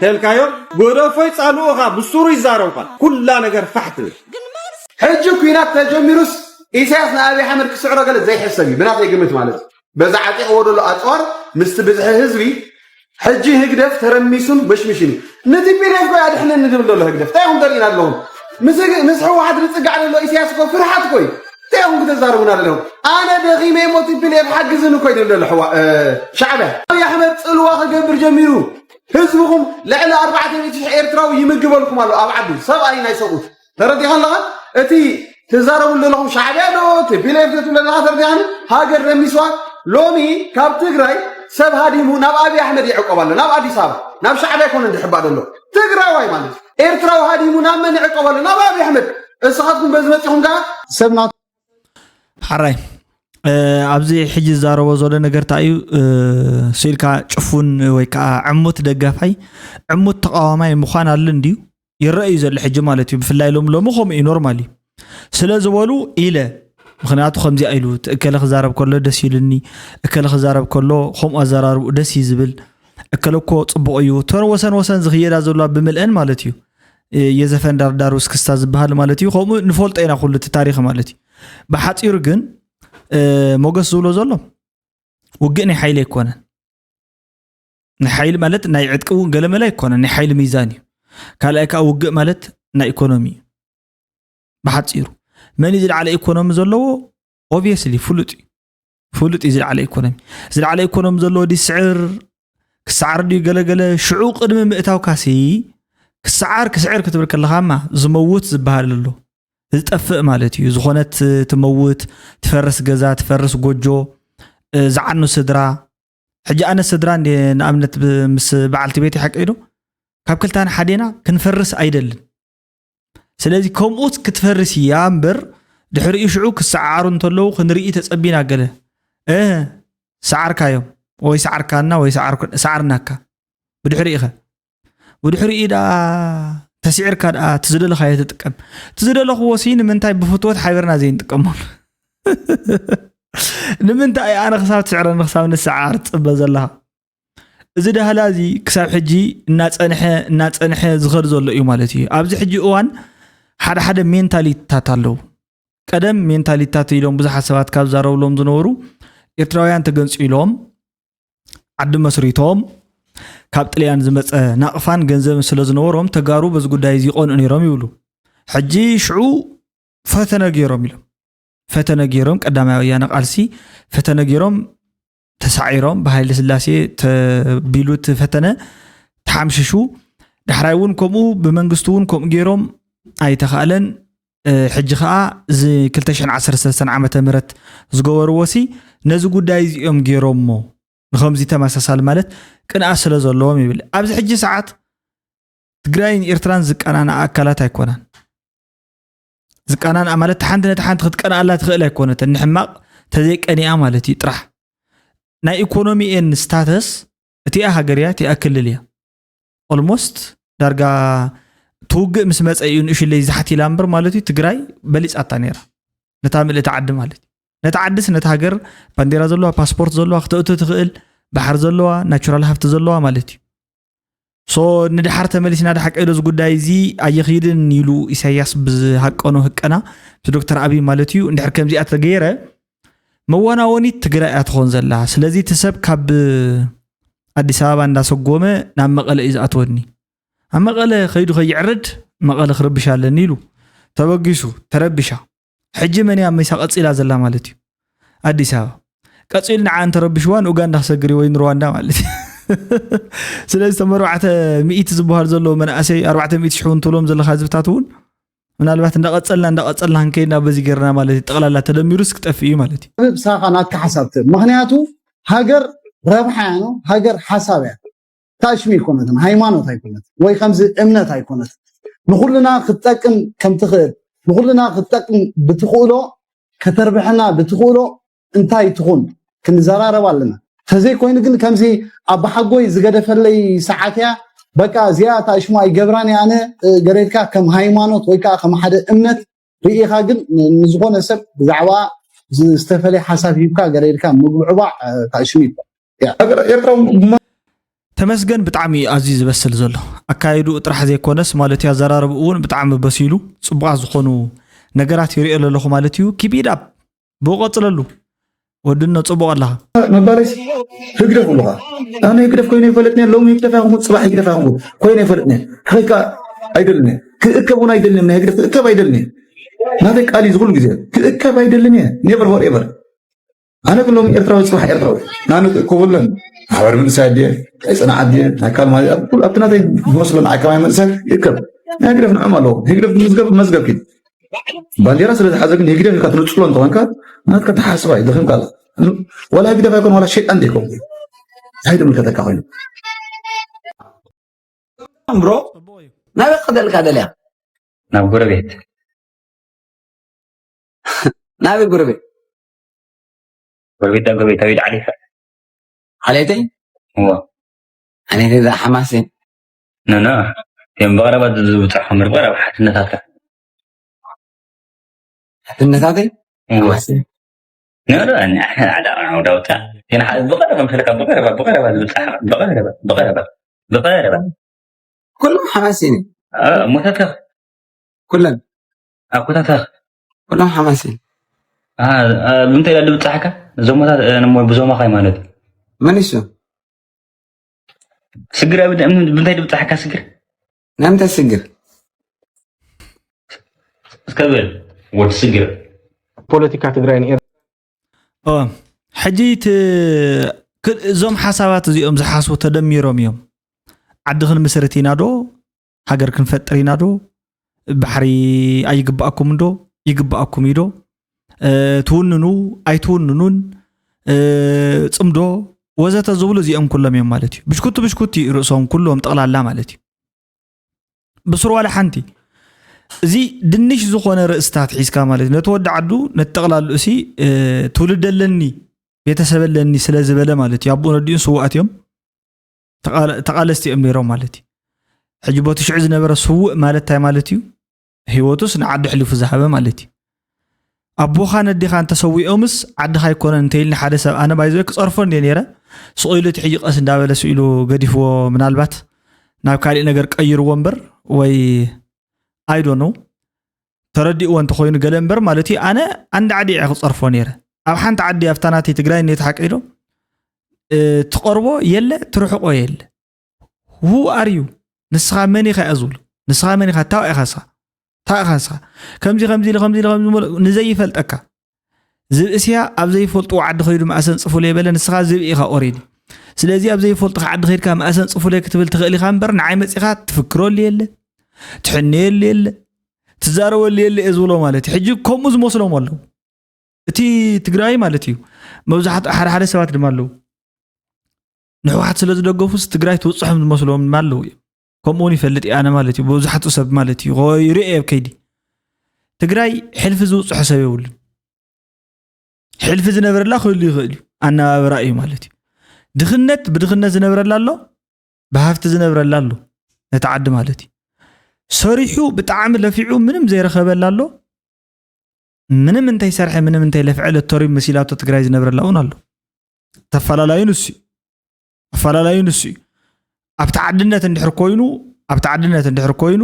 ተልካዮም? ጎደፎይ ፃልኡ ኻ ብሱሩ ይዛረብካ ኩላ ነገር ፋሕ ትብል። ሕጂ ኩናት ተጀሚሩስ ኢሳያስ ንኣብይ ኣሕመድ ክስዕሮ ገለ ዘይሕሰብ እዩ ብናተይ ግምት ማለት እዩ። በዛ ዓጢቕዎ ዘሎ ኣፅዋር ምስቲ ብዝሒ ህዝቢ ሕጂ ህግደፍ ተረሚሱን መሽሚሽን እዩ። ንቲፒኤልኤፍ ኮ ኣድሕነኒ ዝብል ዘሎ ህግደፍ እንታይ ኢኹም ተሪእና ኣለኹም? ምስ ህግ- ምስ ህወሓት ዝፅጋዕ ዘሎ ኢሳያስ ኮ ፍርሓት ኮ እዩ። እንታይ ኢኹም ክተዛርቡና ዘለኹም? ኣነ ደኺመ እሞ ቲፒኤልኤፍ ሓግዝኒ ኮ ይብል ዘሎ ሕዋ እ፣ ሻዕብያ። ኣብይ ኣሕመድ ፅልዋ ክገብር ጀሚሩ ህዝብኹም ልዕሊ ኣርባዕተ ሚእቲ ሺሕ ኤርትራዊ ይምግበልኩም ኣሎ ኣብ ዓዱ ሰብኣይ ናይ ሰብኡት ተረዲኻ ኣለኻ? እቲ ትዛረቡ ዘለኹም ሻዕብያ ዶ ቲፒኤልኤፍ ዶ ትብለ ዘለኻ ተረዲኻኒ? ሃገር ደሚስዋ። ሎሚ ካብ ትግራይ ሰብ ሃዲሙ ናብ ኣብይ ኣሕመድ ይዕቆብ ኣሎ ናብ ኣዲስ ኣበባ ናብ ሻዕብያ ኣይኮነን ዝሕባእ ዘሎ ትግራዋይ ማለት እዩ። ኤርትራዊ ሃዲሙ ናብ መን ይዕቆብ ኣሎ ናብ ኣብይ ኣሕመድ። እስኻትኩም በዚ መፂኹም ከዓ ሰብ ናቱ ሓራይ ኣብዚ ሕጂ ዝዛረቦ ዘሎ ነገር እንታይ እዩ? ስኢልካ ጭፉን ወይ ከዓ ዕሙት ደጋፋይ ዕሙት ተቃዋማይ ምዃን ኣለ እንድዩ ይረአ እዩ ዘሎ ሕጂ ማለት እዩ። ብፍላይ ሎም ሎሚ ከምኡ እዩ ኖርማል እዩ ስለ ዝበሉ ኢለ ምክንያቱ ከምዚኣ ኢሉ እቲ እከለ ክዛረብ ከሎ ደስ ኢሉኒ እከለ ክዛረብ ከሎ ከምኡ ኣዘራርብኡ ደስ እዩ ዝብል እከለ እኮ ፅቡቕ እዩ ተን ወሰን ወሰን ዝክየዳ ዘለዋ ብምልአን ማለት እዩ የዘፈን ዳርዳር ውስክስታ ዝበሃል ማለት እዩ። ከምኡ ንፈልጦ ኢና ኩሉ እቲ ታሪኽ ማለት እዩ። ብሓፂሩ ግን ሞገስ ዝብሎ ዘሎ ውግእ ናይ ሓይሊ ኣይኮነን። ናይ ሓይሊ ማለት ናይ ዕጥቂ እውን ገለመለ ኣይኮነን፣ ናይ ሓይሊ ሚዛን እዩ። ካልኣይ ከዓ ውግእ ማለት ናይ ኢኮኖሚ እዩ። ብሓፂሩ መን እዩ ዝለዓለ ኢኮኖሚ ዘለዎ? ኦብቪየስሊ ፍሉጥ እዩ። ፍሉጥ እዩ ዝለዓለ ኢኮኖሚ። ዝለዓለ ኢኮኖሚ ዘለዎ ድዩ ዝስዕር ክሰዓር ድዩ ገለገለ ሽዑ ቅድሚ ምእታውካሲ ክሰዓር ክስዕር ክትብል ከለኻማ ዝመውት ዝበሃል ኣሎ ዝጠፍእ ማለት እዩ። ዝኾነት ትመውት ትፈርስ ገዛ ትፈርስ ጎጆ ዝዓኑ ስድራ ሕጂ ኣነ ስድራ እንደ ንኣብነት ምስ በዓልቲ ቤት ይሓቀይዶ ካብ ክልታን ሓዴና ክንፈርስ ኣይደልን። ስለዚ ከምኡስ ክትፈርስ እያ እምበር ድሕሪኡ ሽዑ ክሰዓዓሩ እንተለዉ ክንርኢ ተጸቢና ገለ እ ሰዓርካዮም ወይ ሰዓርካና ወይ ሰዓርናካ ብድሕሪኡ ኸ ብድሕሪኡ ደኣ ተስዒርካ ደኣ ትዝደለኻዮ ትጥቀም ትዝደለኽዎ ሲ ንምንታይ ብፍትወት ሓቢርና ዘይንጥቀመሉ ንምንታይ ኣነ ክሳብ ትስዕረኒ ክሳብ ንሰዓር ትጽበ ዘለኻ እዚ ዳህላ እዚ ክሳብ ሕጂ እናፀንሐ እናፀንሐ ዝኸድ ዘሎ እዩ ማለት እዩ። ኣብዚ ሕጂ እዋን ሓደ ሓደ ሜንታሊቲታት ኣለዉ። ቀደም ሜንታሊቲታት ኢሎም ብዙሓት ሰባት ካብ ዛረብሎም ዝነበሩ ኤርትራውያን ተገንፂሎም ዓዲ መስሪቶም ካብ ጥልያን ዝመፀ ናቕፋን ገንዘብን ስለ ዝነበሮም ተጋሩ በዚ ጉዳይ እዚ ይቐንኡ ነይሮም ይብሉ። ሕጂ ሽዑ ፈተነ ገይሮም ኢሎም ፈተነ ገይሮም ቀዳማይ ወያነ ቃልሲ ፈተነ ገይሮም ተሳዒሮም ብሃይለ ስላሴ ተቢሉ እቲ ፈተነ ተሓምሽሹ ዳሕራይ እውን ከምኡ ብመንግስቲ እውን ከምኡ ገይሮም ኣይተኻእለን ሕጂ ከዓ እዚ ክልተ ሽሕን ዓሰርተ ሰለስተን ዓመተ ምህረት ዝገበርዎ ሲ ነዚ ጉዳይ እዚኦም ገይሮሞ ንከምዚ ተመሳሳሊ ማለት ቅንኣት ስለ ዘለዎም ይብል ኣብዚ ሕጂ ሰዓት ትግራይን ኤርትራን ዝቀናንኣ ኣካላት ኣይኮናን ዝቀናንኣ ማለት ሓንቲ ነቲ ሓንቲ ክትቀንኣላ ትኽእል ኣይኮነትን፣ ንሕማቕ ተዘይቀኒኣ ማለት እዩ ጥራሕ። ናይ ኢኮኖሚኤን ስታተስ እቲኣ ሃገር እያ፣ እቲኣ ክልል እያ። ኦልሞስት ዳርጋ ትውግእ ምስ መፀ እዩ ንእሽለይ ዝሓት ኢላ እምበር ማለት እዩ። ትግራይ በሊፃታ ነይራ ነታ ምልእቲ ዓዲ ማለት እዩ። ነታ ዓድስ ነታ ሃገር ባንዴራ ዘለዋ፣ ፓስፖርት ዘለዋ፣ ክተእቱ ትኽእል፣ ባሕር ዘለዋ፣ ናቹራል ሃፍቲ ዘለዋ ማለት እዩ። ሶ ንድሓር ተመሊስና፣ ድሓቀ ኢሎ እዚ ጉዳይ እዚ ኣየኽይድን ኢሉ ኢሳያስ ብዝሃቀኖ ህቀና፣ ምስ ዶክተር ኣብይ ማለት እዩ። እንድሕር ከምዚኣ ተገይረ መዋናወኒት ትግራይ እያ ትኾን ዘላ። ስለዚ እቲ ሰብ ካብ ኣዲስ ኣበባ እንዳሰጎመ ናብ መቐለ እዩ ዝኣትወኒ። ኣብ መቐለ ከይዱ ከይዕርድ መቐለ ክርብሽ ኣለኒ ኢሉ ተበጊሱ፣ ተረቢሻ። ሕጂ መን እያ መይሳ ቀፂላ ዘላ ማለት እዩ? ኣዲስ ኣበባ። ቀፂሉ ንዓ እንተረብሽዋ ንኡጋንዳ ክሰግር እዩ ወይ ንሩዋንዳ ማለት እዩ። ስለዚ እቶም ኣርባዕተ ሚእቲ ዝበሃል ዘለዉ መናእሰይ፣ ኣርባዕተ ሚእቲ ሽሕ እውን ትብሎም ዘለኻ ህዝብታት እውን ምናልባት እንዳቐፀልና እንዳቐፀልና ክንከይድና በዚ ገርና ማለት እዩ። ጠቕላላ ተደሚሩስ ክጠፍእ እዩ ማለት እዩ። ብሳኻ ናትካ ሓሳብ ትህብ። ምኽንያቱ ሃገር ረብሓ እያ ነው፣ ሃገር ሓሳብ እያ። ታሽሚ ኣይኮነትን፣ ሃይማኖት ኣይኮነትን፣ ወይ ከምዚ እምነት ኣይኮነትን። ንኹልና ክትጠቅም ከም ትኽእል፣ ንኹልና ክትጠቅም ብትኽእሎ፣ ከተርብሐና ብትኽእሎ እንታይ ትኹን ክንዘራረብ ኣለና። ተዘይኮይኑ ግን ከምዚ ኣባሓጎይ ዝገደፈለይ ሰዓት እያ፣ በቃ እዚኣ ታሽሙ ኣይገብራን እየ ኣነ፣ እ፣ ገሬድካ ከም ሃይማኖት ወይ ከዓ ከም ሓደ እምነት ርኢኻ ግን ን-፣ ንዝኾነ ሰብ ብዛዕባ ዝ-፣ ዝተፈለየ ሓሳብ ሂብካ ገሬድካ ምግብዕባዕ፣ እ፣ ታሽሙ ይባል። ያ። ሃገር ኤርትራ እውን ተመስገን ብጣዕሚ እዩ ኣዝዩ ዝበስል ዘሎ። ኣካይድኡ ጥራሕ ዘይኮነስ ማለት እዩ፣ ኣዘራርብኡ እውን ብጣዕሚ በሲሉ፣ ጽቡቓት ዝኾኑ ነገራት ይሪኦ ኣለኹ ማለት እዩ። ኪፕ ኢት ኣፕ፣ ብኡ ቀጽለሉ። ወድኖ ጽቡቕ ኣለኻ። ምባለይስ ህግደፍ ኣለኻ። ኣነ ህግደፍ ኮይነ ይፈልጥኒ፣ ሎሚ ህግደፍ ኣይኮንኩ፣ ጽባሕ ህግደፍ ኣይኮንኩ፣ ኮይነ ይፈልጥኒ። ክኸይካ ኣይደልኒ። ክእከብ እውን ኣይደልኒ፣ ናይ ህግደፍ ክእከብ ኣይደልኒ። ናተይ ቃል እዩ ዝኹሉ ግዜ። ክእከብ ኣይደልን እየ። ኔቨር ፎር ኤቨር። ኣነ ግን ሎሚ ኤርትራዊ፣ ጽባሕ ኤርትራዊ። ኣነ ክእከበለን። ማሕበር መንእሰያት ድየ፣ ናይ ጽንዓት ድየ፣ ናይ ካልማት ድየ፣ ኣብ ኩሉ ኣብቲ ናተይ ዝመስሎ ንዓይ ከማይ መንእሰያት ይእከብ። ናይ ህግደፍ ንዕኦም ኣለዎ። ህግደፍ ዝምዝገብ መዝገብ ኪድ። ባንዴራ ስለ ዝሓዘ ግን ህግደፍ ኢልካ ትነጽሎ እንተኾንካ፣ ናትካ ተሓስባ እዩ፣ ደኺምካ ኣለኻ። ዋላ ህግደፍ ኣይኮን፣ ዋላ ሸይጣን ዘይኮን። እንታይ ደምልከተካ ኮይኑ? ብሮ፣ ናበይ ክኸደልካ ደልያ? ናብ ጎረቤት። ናበይ ጎረቤት? ጎረቤት፣ ዳ ጎረቤት፣ ኣበይ፣ ዳ ዓሌት? ዓሌተይ? እዎ። ዓሌተይ እዛ ሓማሴን። ኖ፣ ኖ። እዮም ብቐረባ ዝብጻሕ እምበር፣ ብቐረባ ሓትነታታ። ሓትነታተይ? እዎ። ሓማሴን። ኖ፣ ኖ፣ ኣነ፣ ኣነ፣ ኣነ፣ ኣነ፣ ዳውጣ። ቴና፣ ብቐረባ፣ ምሳሌ፣ ካብ ብቐረባ፣ ብቐረባ ዝብጻሕ፣ ብቐረባ፣ ብቐረባ፣ ብቐረባ። ኩሎም ሓማሴን እዮም። እ፣ እሞታትኽ? ኩለን። ኣቦታትኽ? ኩሎም ሓማሴን። አ፣ አ፣ ብምንታይ ኢላ ድብጻሕካ? እዞም እሞታት፣ እ፣ እሞ ብዞማኻ እዩ ማለት እዩ። መን እሱ? ስግር ኣብ ደ-፣ ብምንታይ ድብጻሕካ ስግር? ናይ ምንታይ ስግር? እስከ በል፣ ወድ ስግር። ፖለቲካ ትግራይ ንኤር-፣ ኦ፣ ሕጂ ት-፣ ክ-፣ እዞም ሓሳባት እዚኦም ዝሓስቡ ተደሚሮም እዮም። ዓዲ ክንምስርት ኢና ዶ? ሃገር ክንፈጥር ኢና ዶ? ባሕሪ ኣይግብኣኩምን ዶ? ይግብኣኩም እዩ ዶ? እ፣ ትውንኑ ኣይትውንኑን፣ እ፣ ጽምዶ ወዘተ ዝብሉ እዚኦም ኩሎም እዮም ማለት እዩ። ብሽኩቲ ብሽኩቲ እዩ ርእሶም ኩሎም ጠቕላላ ማለት እዩ። ብስሩ ዋላ ሓንቲ። እዚ ድንሽ ዝኾነ ርእስታት ሒዝካ ማለት እዩ። ነቲ ወዲ ዓዱ፣ ነቲ ጠቕላልኡ ሲ፣ እ፣ ትውልድ ኣለኒ፣ ቤተሰብ ኣለኒ ስለ ዝበለ ማለት እዩ። ኣቦኡን ኣዲኡን ስውኣት እዮም። ተቓለ-፣ ተቓለስቲ እዮም ነይሮም ማለት እዩ። ሕጂ ቦቲ ሽዑ ዝነበረ ስውእ ማለት እንታይ ማለት እዩ? ህይወቱስ ንዓዱ ኣሕሊፉ ዝሃበ ማለት እዩ። ኣቦኻን ኣዴኻን ተሰዊኦምስ ዓድኻ ኣይኮነን እንተኢልኒ ሓደ ሰብ፣ ኣነ ባይዘ ክጸርፎ እንድየ ነይረ። ስቕ ኢሉ እቲ ሕጂ ቀስ እንዳበለ ስኢሉ ገዲፍዎ፣ ምናልባት ናብ ካሊእ ነገር ቀይርዎ እምበር፣ ወይ I don't know፣ ተረዲእዎ እንተኾይኑ ገለ እምበር ማለት እዩ። ኣነ ኣንድ ዓዲ እየ ክጸርፎ ነይረ። ኣብ ሓንቲ ዓዲ፣ ኣብታ ናተይ ትግራይ እኔት ሓቂ ኢሎ፣ እ፣ ትቐርቦ የለ፣ ትርሕቆ የለ። Who are you? ንስኻ መን ኢኻ እያ ዝብሉ? ንስኻ መን ኢኻ? ታው ኢኻ ንስኻ? ታው ኢኻ ንስኻ? ከምዚ፣ ከምዚ ኢሉ፣ ከምዚ ኢሉ፣ ከምዚ ኢሉ፣ ንዘይፈልጠካ። ዝብእስያ ኣብ ዘይፈልጥዎ ዓዲ ኸይዱ መኣሰን ጽፉለይ በለ፣ ንስኻ ዝብኢ ኢኻ ኦሬዲ። ስለዚ ኣብ ዘይፈልጥኻ ዓዲ ኸይድካ መኣሰን ጽፉለይ ክትብል ትኽእል ኢኻ እምበር፣ ንዓይ መጺኻ ትፍክረሉ የለ፣ ትሕነየሉ የለ፣ ትዛረበሉ የለ እየ ዝብሎ ማለት እዩ። ሕጂ ከምኡ ዝመስሎም ኣለዉ። እቲ ትግራይ ማለት እዩ፣ መብዛሕትኡ ሓደ ሓደ ሰባት ድማ ኣለዉ። ንህወሓት ስለ ዝደገፉስ ትግራይ ትውፅሖም ዝመስሎም ድማ ኣለዉ እዮም። ከምኡ እውን ይፈልጥ እየ ኣነ ማለት እዩ፣ መብዛሕትኡ ሰብ ማለት እዩ፣ ይርኢ እየ ኣብ ከይዲ። ትግራይ ሕልፊ ዝውፅሖ ሰብ የብሉን። ሕልፊ ዝነብረላ ክህሉ ይኽእል እዩ፣ ኣነባብራ እዩ ማለት እዩ። ድኽነት ብድኽነት ዝነብረላ ኣሎ፣ ብሃፍቲ ዝነብረላ ኣሎ። ነቲ ዓዲ ማለት እዩ። ሰሪሑ ብጣዕሚ ለፊዑ ምንም ዘይረኸበላ ኣሎ፣ ምንም እንተይሰርሐ ምንም እንተይለፍዐ ለቶሪ መሲላቶ ትግራይ ዝነብረላ እውን ኣሎ። ተፈላለዩ ንሱ እዩ። ኣፈላለዩ ንሱ እዩ። ኣብቲ ዓድነት እንድሕር ኮይኑ ኣብቲ ዓድነት እንድሕር ኮይኑ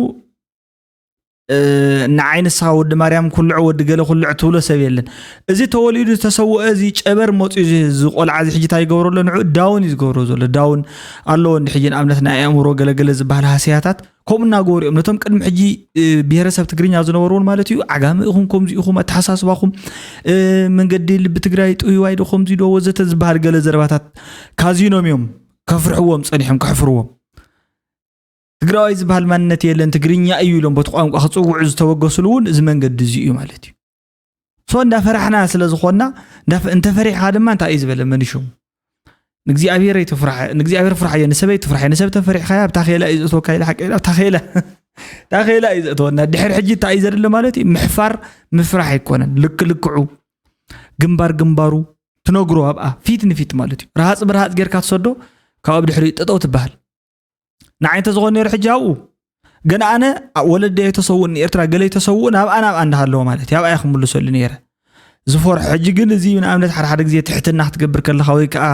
ንዓይ ንስኻ ወዲ ማርያም ኩልዕ ወዲ ገለ ኩልዕ ትብሎ ሰብ የለን። እዚ ተወሊዱ ዝተሰወአ እዚ ጨበር መፅኡ እዚ ቆልዓ እዚ ሕጂ እንታይ ይገብሮ ኣሎ? ንዑ ዳውን እዩ ዝገብሮ ዘሎ። ዳውን ኣለዎ እንዲ ሕጂ ንኣብነት ናይ ኣእምሮ ገለገለ ዝበሃል ሃስያታት ከምኡ እናገበሩ እዮም ነቶም ቅድሚ ሕጂ ብሄረሰብ ትግርኛ ዝነበሩ እውን ማለት እዩ። ዓጋሚ ኢኹም፣ ከምዚ ኢኹም ኣተሓሳስባኹም፣ መንገዲ ልቢ ትግራይ ጥውይዋይ ዶ ከምዚ ዶ ወዘተ ዝበሃል ገለ ዘረባታት ካዚኖም እዮም ከፍርሕዎም ፀኒሖም፣ ከሕፍርዎም። ትግራዋይ ዝበሃል ማንነት የለን፣ ትግርኛ እዩ ኢሎም በቲ ቋንቋ ክፅውዑ ዝተበገስሉ እውን እዚ መንገዲ እዚ እዩ ማለት እዩ። ሶ እንዳፈራሕና ስለ ዝኾንና እንተፈሪሕኻ ድማ እንታይ እዩ ዝበለ መንሽሙ ንእግዚኣብሔር ኣይትፍራሕ፣ ንእግዚኣብሔር ፍራሕ እየ፣ ንሰበይ ትፍራሕ እየ፣ ንሰብ ተፈሪሕኻያ ኣብታ ኸላ እዩ ዘእትወካ ኢለ ሓቂ ኢለ ኣብታ ኸላ ኣብታ ኸላ እዩ ዘእትወና። ድሕር ሕጂ እንታይ እዩ ዘድሊ ማለት እዩ? ምሕፋር ምፍራሕ ኣይኮነን። ልክ ልክዑ ግንባር ግንባሩ ትነግሮ ኣብኣ ፊት ንፊት ማለት እዩ። ረሃፅ ብረሃፅ ጌርካ ትሰዶ ካብኡ ብድሕሪ ጠጠው ትበሃል። ንዓይ እንተዝኾን ነይሩ ሕጂ ኣብኡ ገና ኣነ ወለደይ ኣይተሰውኡን ንኤርትራ ገለ ይተሰውኡ ናብኣ ናብኣ እንዳሃለዎ ማለት እዩ ኣብኣ ክምልሰሉ ነይረ ዝፈርሖ። ሕጂ ግን እዚ ንኣብነት ሓደ ሓደ ግዜ ትሕትና ክትገብር ከለኻ ወይ ከዓ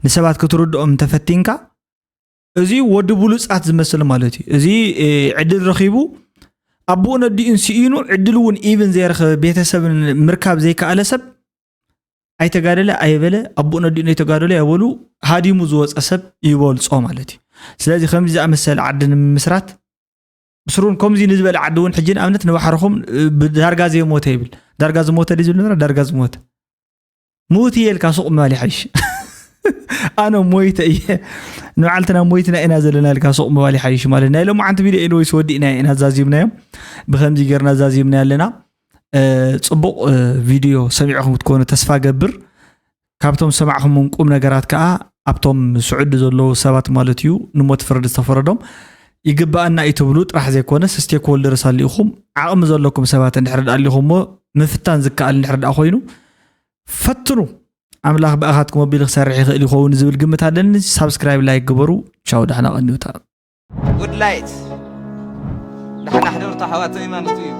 ንሰባት ክትርድኦም እንተፈቲንካ እዚ ወዲ ብሉፃት ዝመስል ማለት እዩ። እዚ ዕድል ረኺቡ ኣቦኡ ነዲኡን ስኢኑ ዕድል እውን ኢብን ዘይረኸበ ቤተሰብን ምርካብ ዘይከኣለ ሰብ ኣይተጋደለ ኣይበለ ኣቦኡ ነዲኡ ነይተጋደሉ ኣይበሉ ሃዲሙ ዝወፀ ሰብ ይበልፆ ማለት እዩ። ስለዚ ከምዚ ዝኣመሰለ ዓዲ ንምምስራት ምስሩን ከምዚ ንዝበለ ዓዲ እውን ሕጂ ንኣብነት ንባሕርኹም ብዳርጋ ዘይሞተ ይብል። ዳርጋ ዝሞተ ድዩ ዝብል ነበረ? ዳርጋ ዝሞተ ሙት እየ ኢልካ ሱቕ ምባል ይሓይሽ። ኣነ ሞይተ እየ ንባዕልትና ሞይትና ኢና ዘለና ኢልካ ሱቕ ምባል ይሓይሽ ማለት ናይ ሎማዓንቲ ቪድዮ ኤንወይስ ወዲእና ኢና ዛዚምናዮም። ብከምዚ ጌርና ዛዚምና ኣለና። ፅቡቕ ቪድዮ ሰሚዕኹም ክትኮኑ ተስፋ ገብር። ካብቶም ዝሰማዕኹምም ቁም ነገራት ከዓ ኣብቶም ስዑዲ ዘለዉ ሰባት ማለት እዩ ንሞት ፍርዲ ዝተፈረዶም ይግባኣና እዩ ትብሉ ጥራሕ ዘይኮነስ ስቴክሆልደርስ ኣሊእኹም ዓቕሚ ዘለኩም ሰባት እንድሕር ደኣ ኣሊኹምዎ ምፍታን ዝከኣል እንድሕር ደኣ ኮይኑ ፈትኑ። ኣምላኽ ብኣኻትኩም ኣቢሉ ክሰርሕ ይኽእል ይኸውን ዝብል ግምት ኣለኒ። ሳብስክራይብ ላይክ ግበሩ። ቻው ዳሕና ቀንዩታ። ጉድ ላይት ዳሕና ሕደሩ ኣሕዋተይ ማለት እዩ።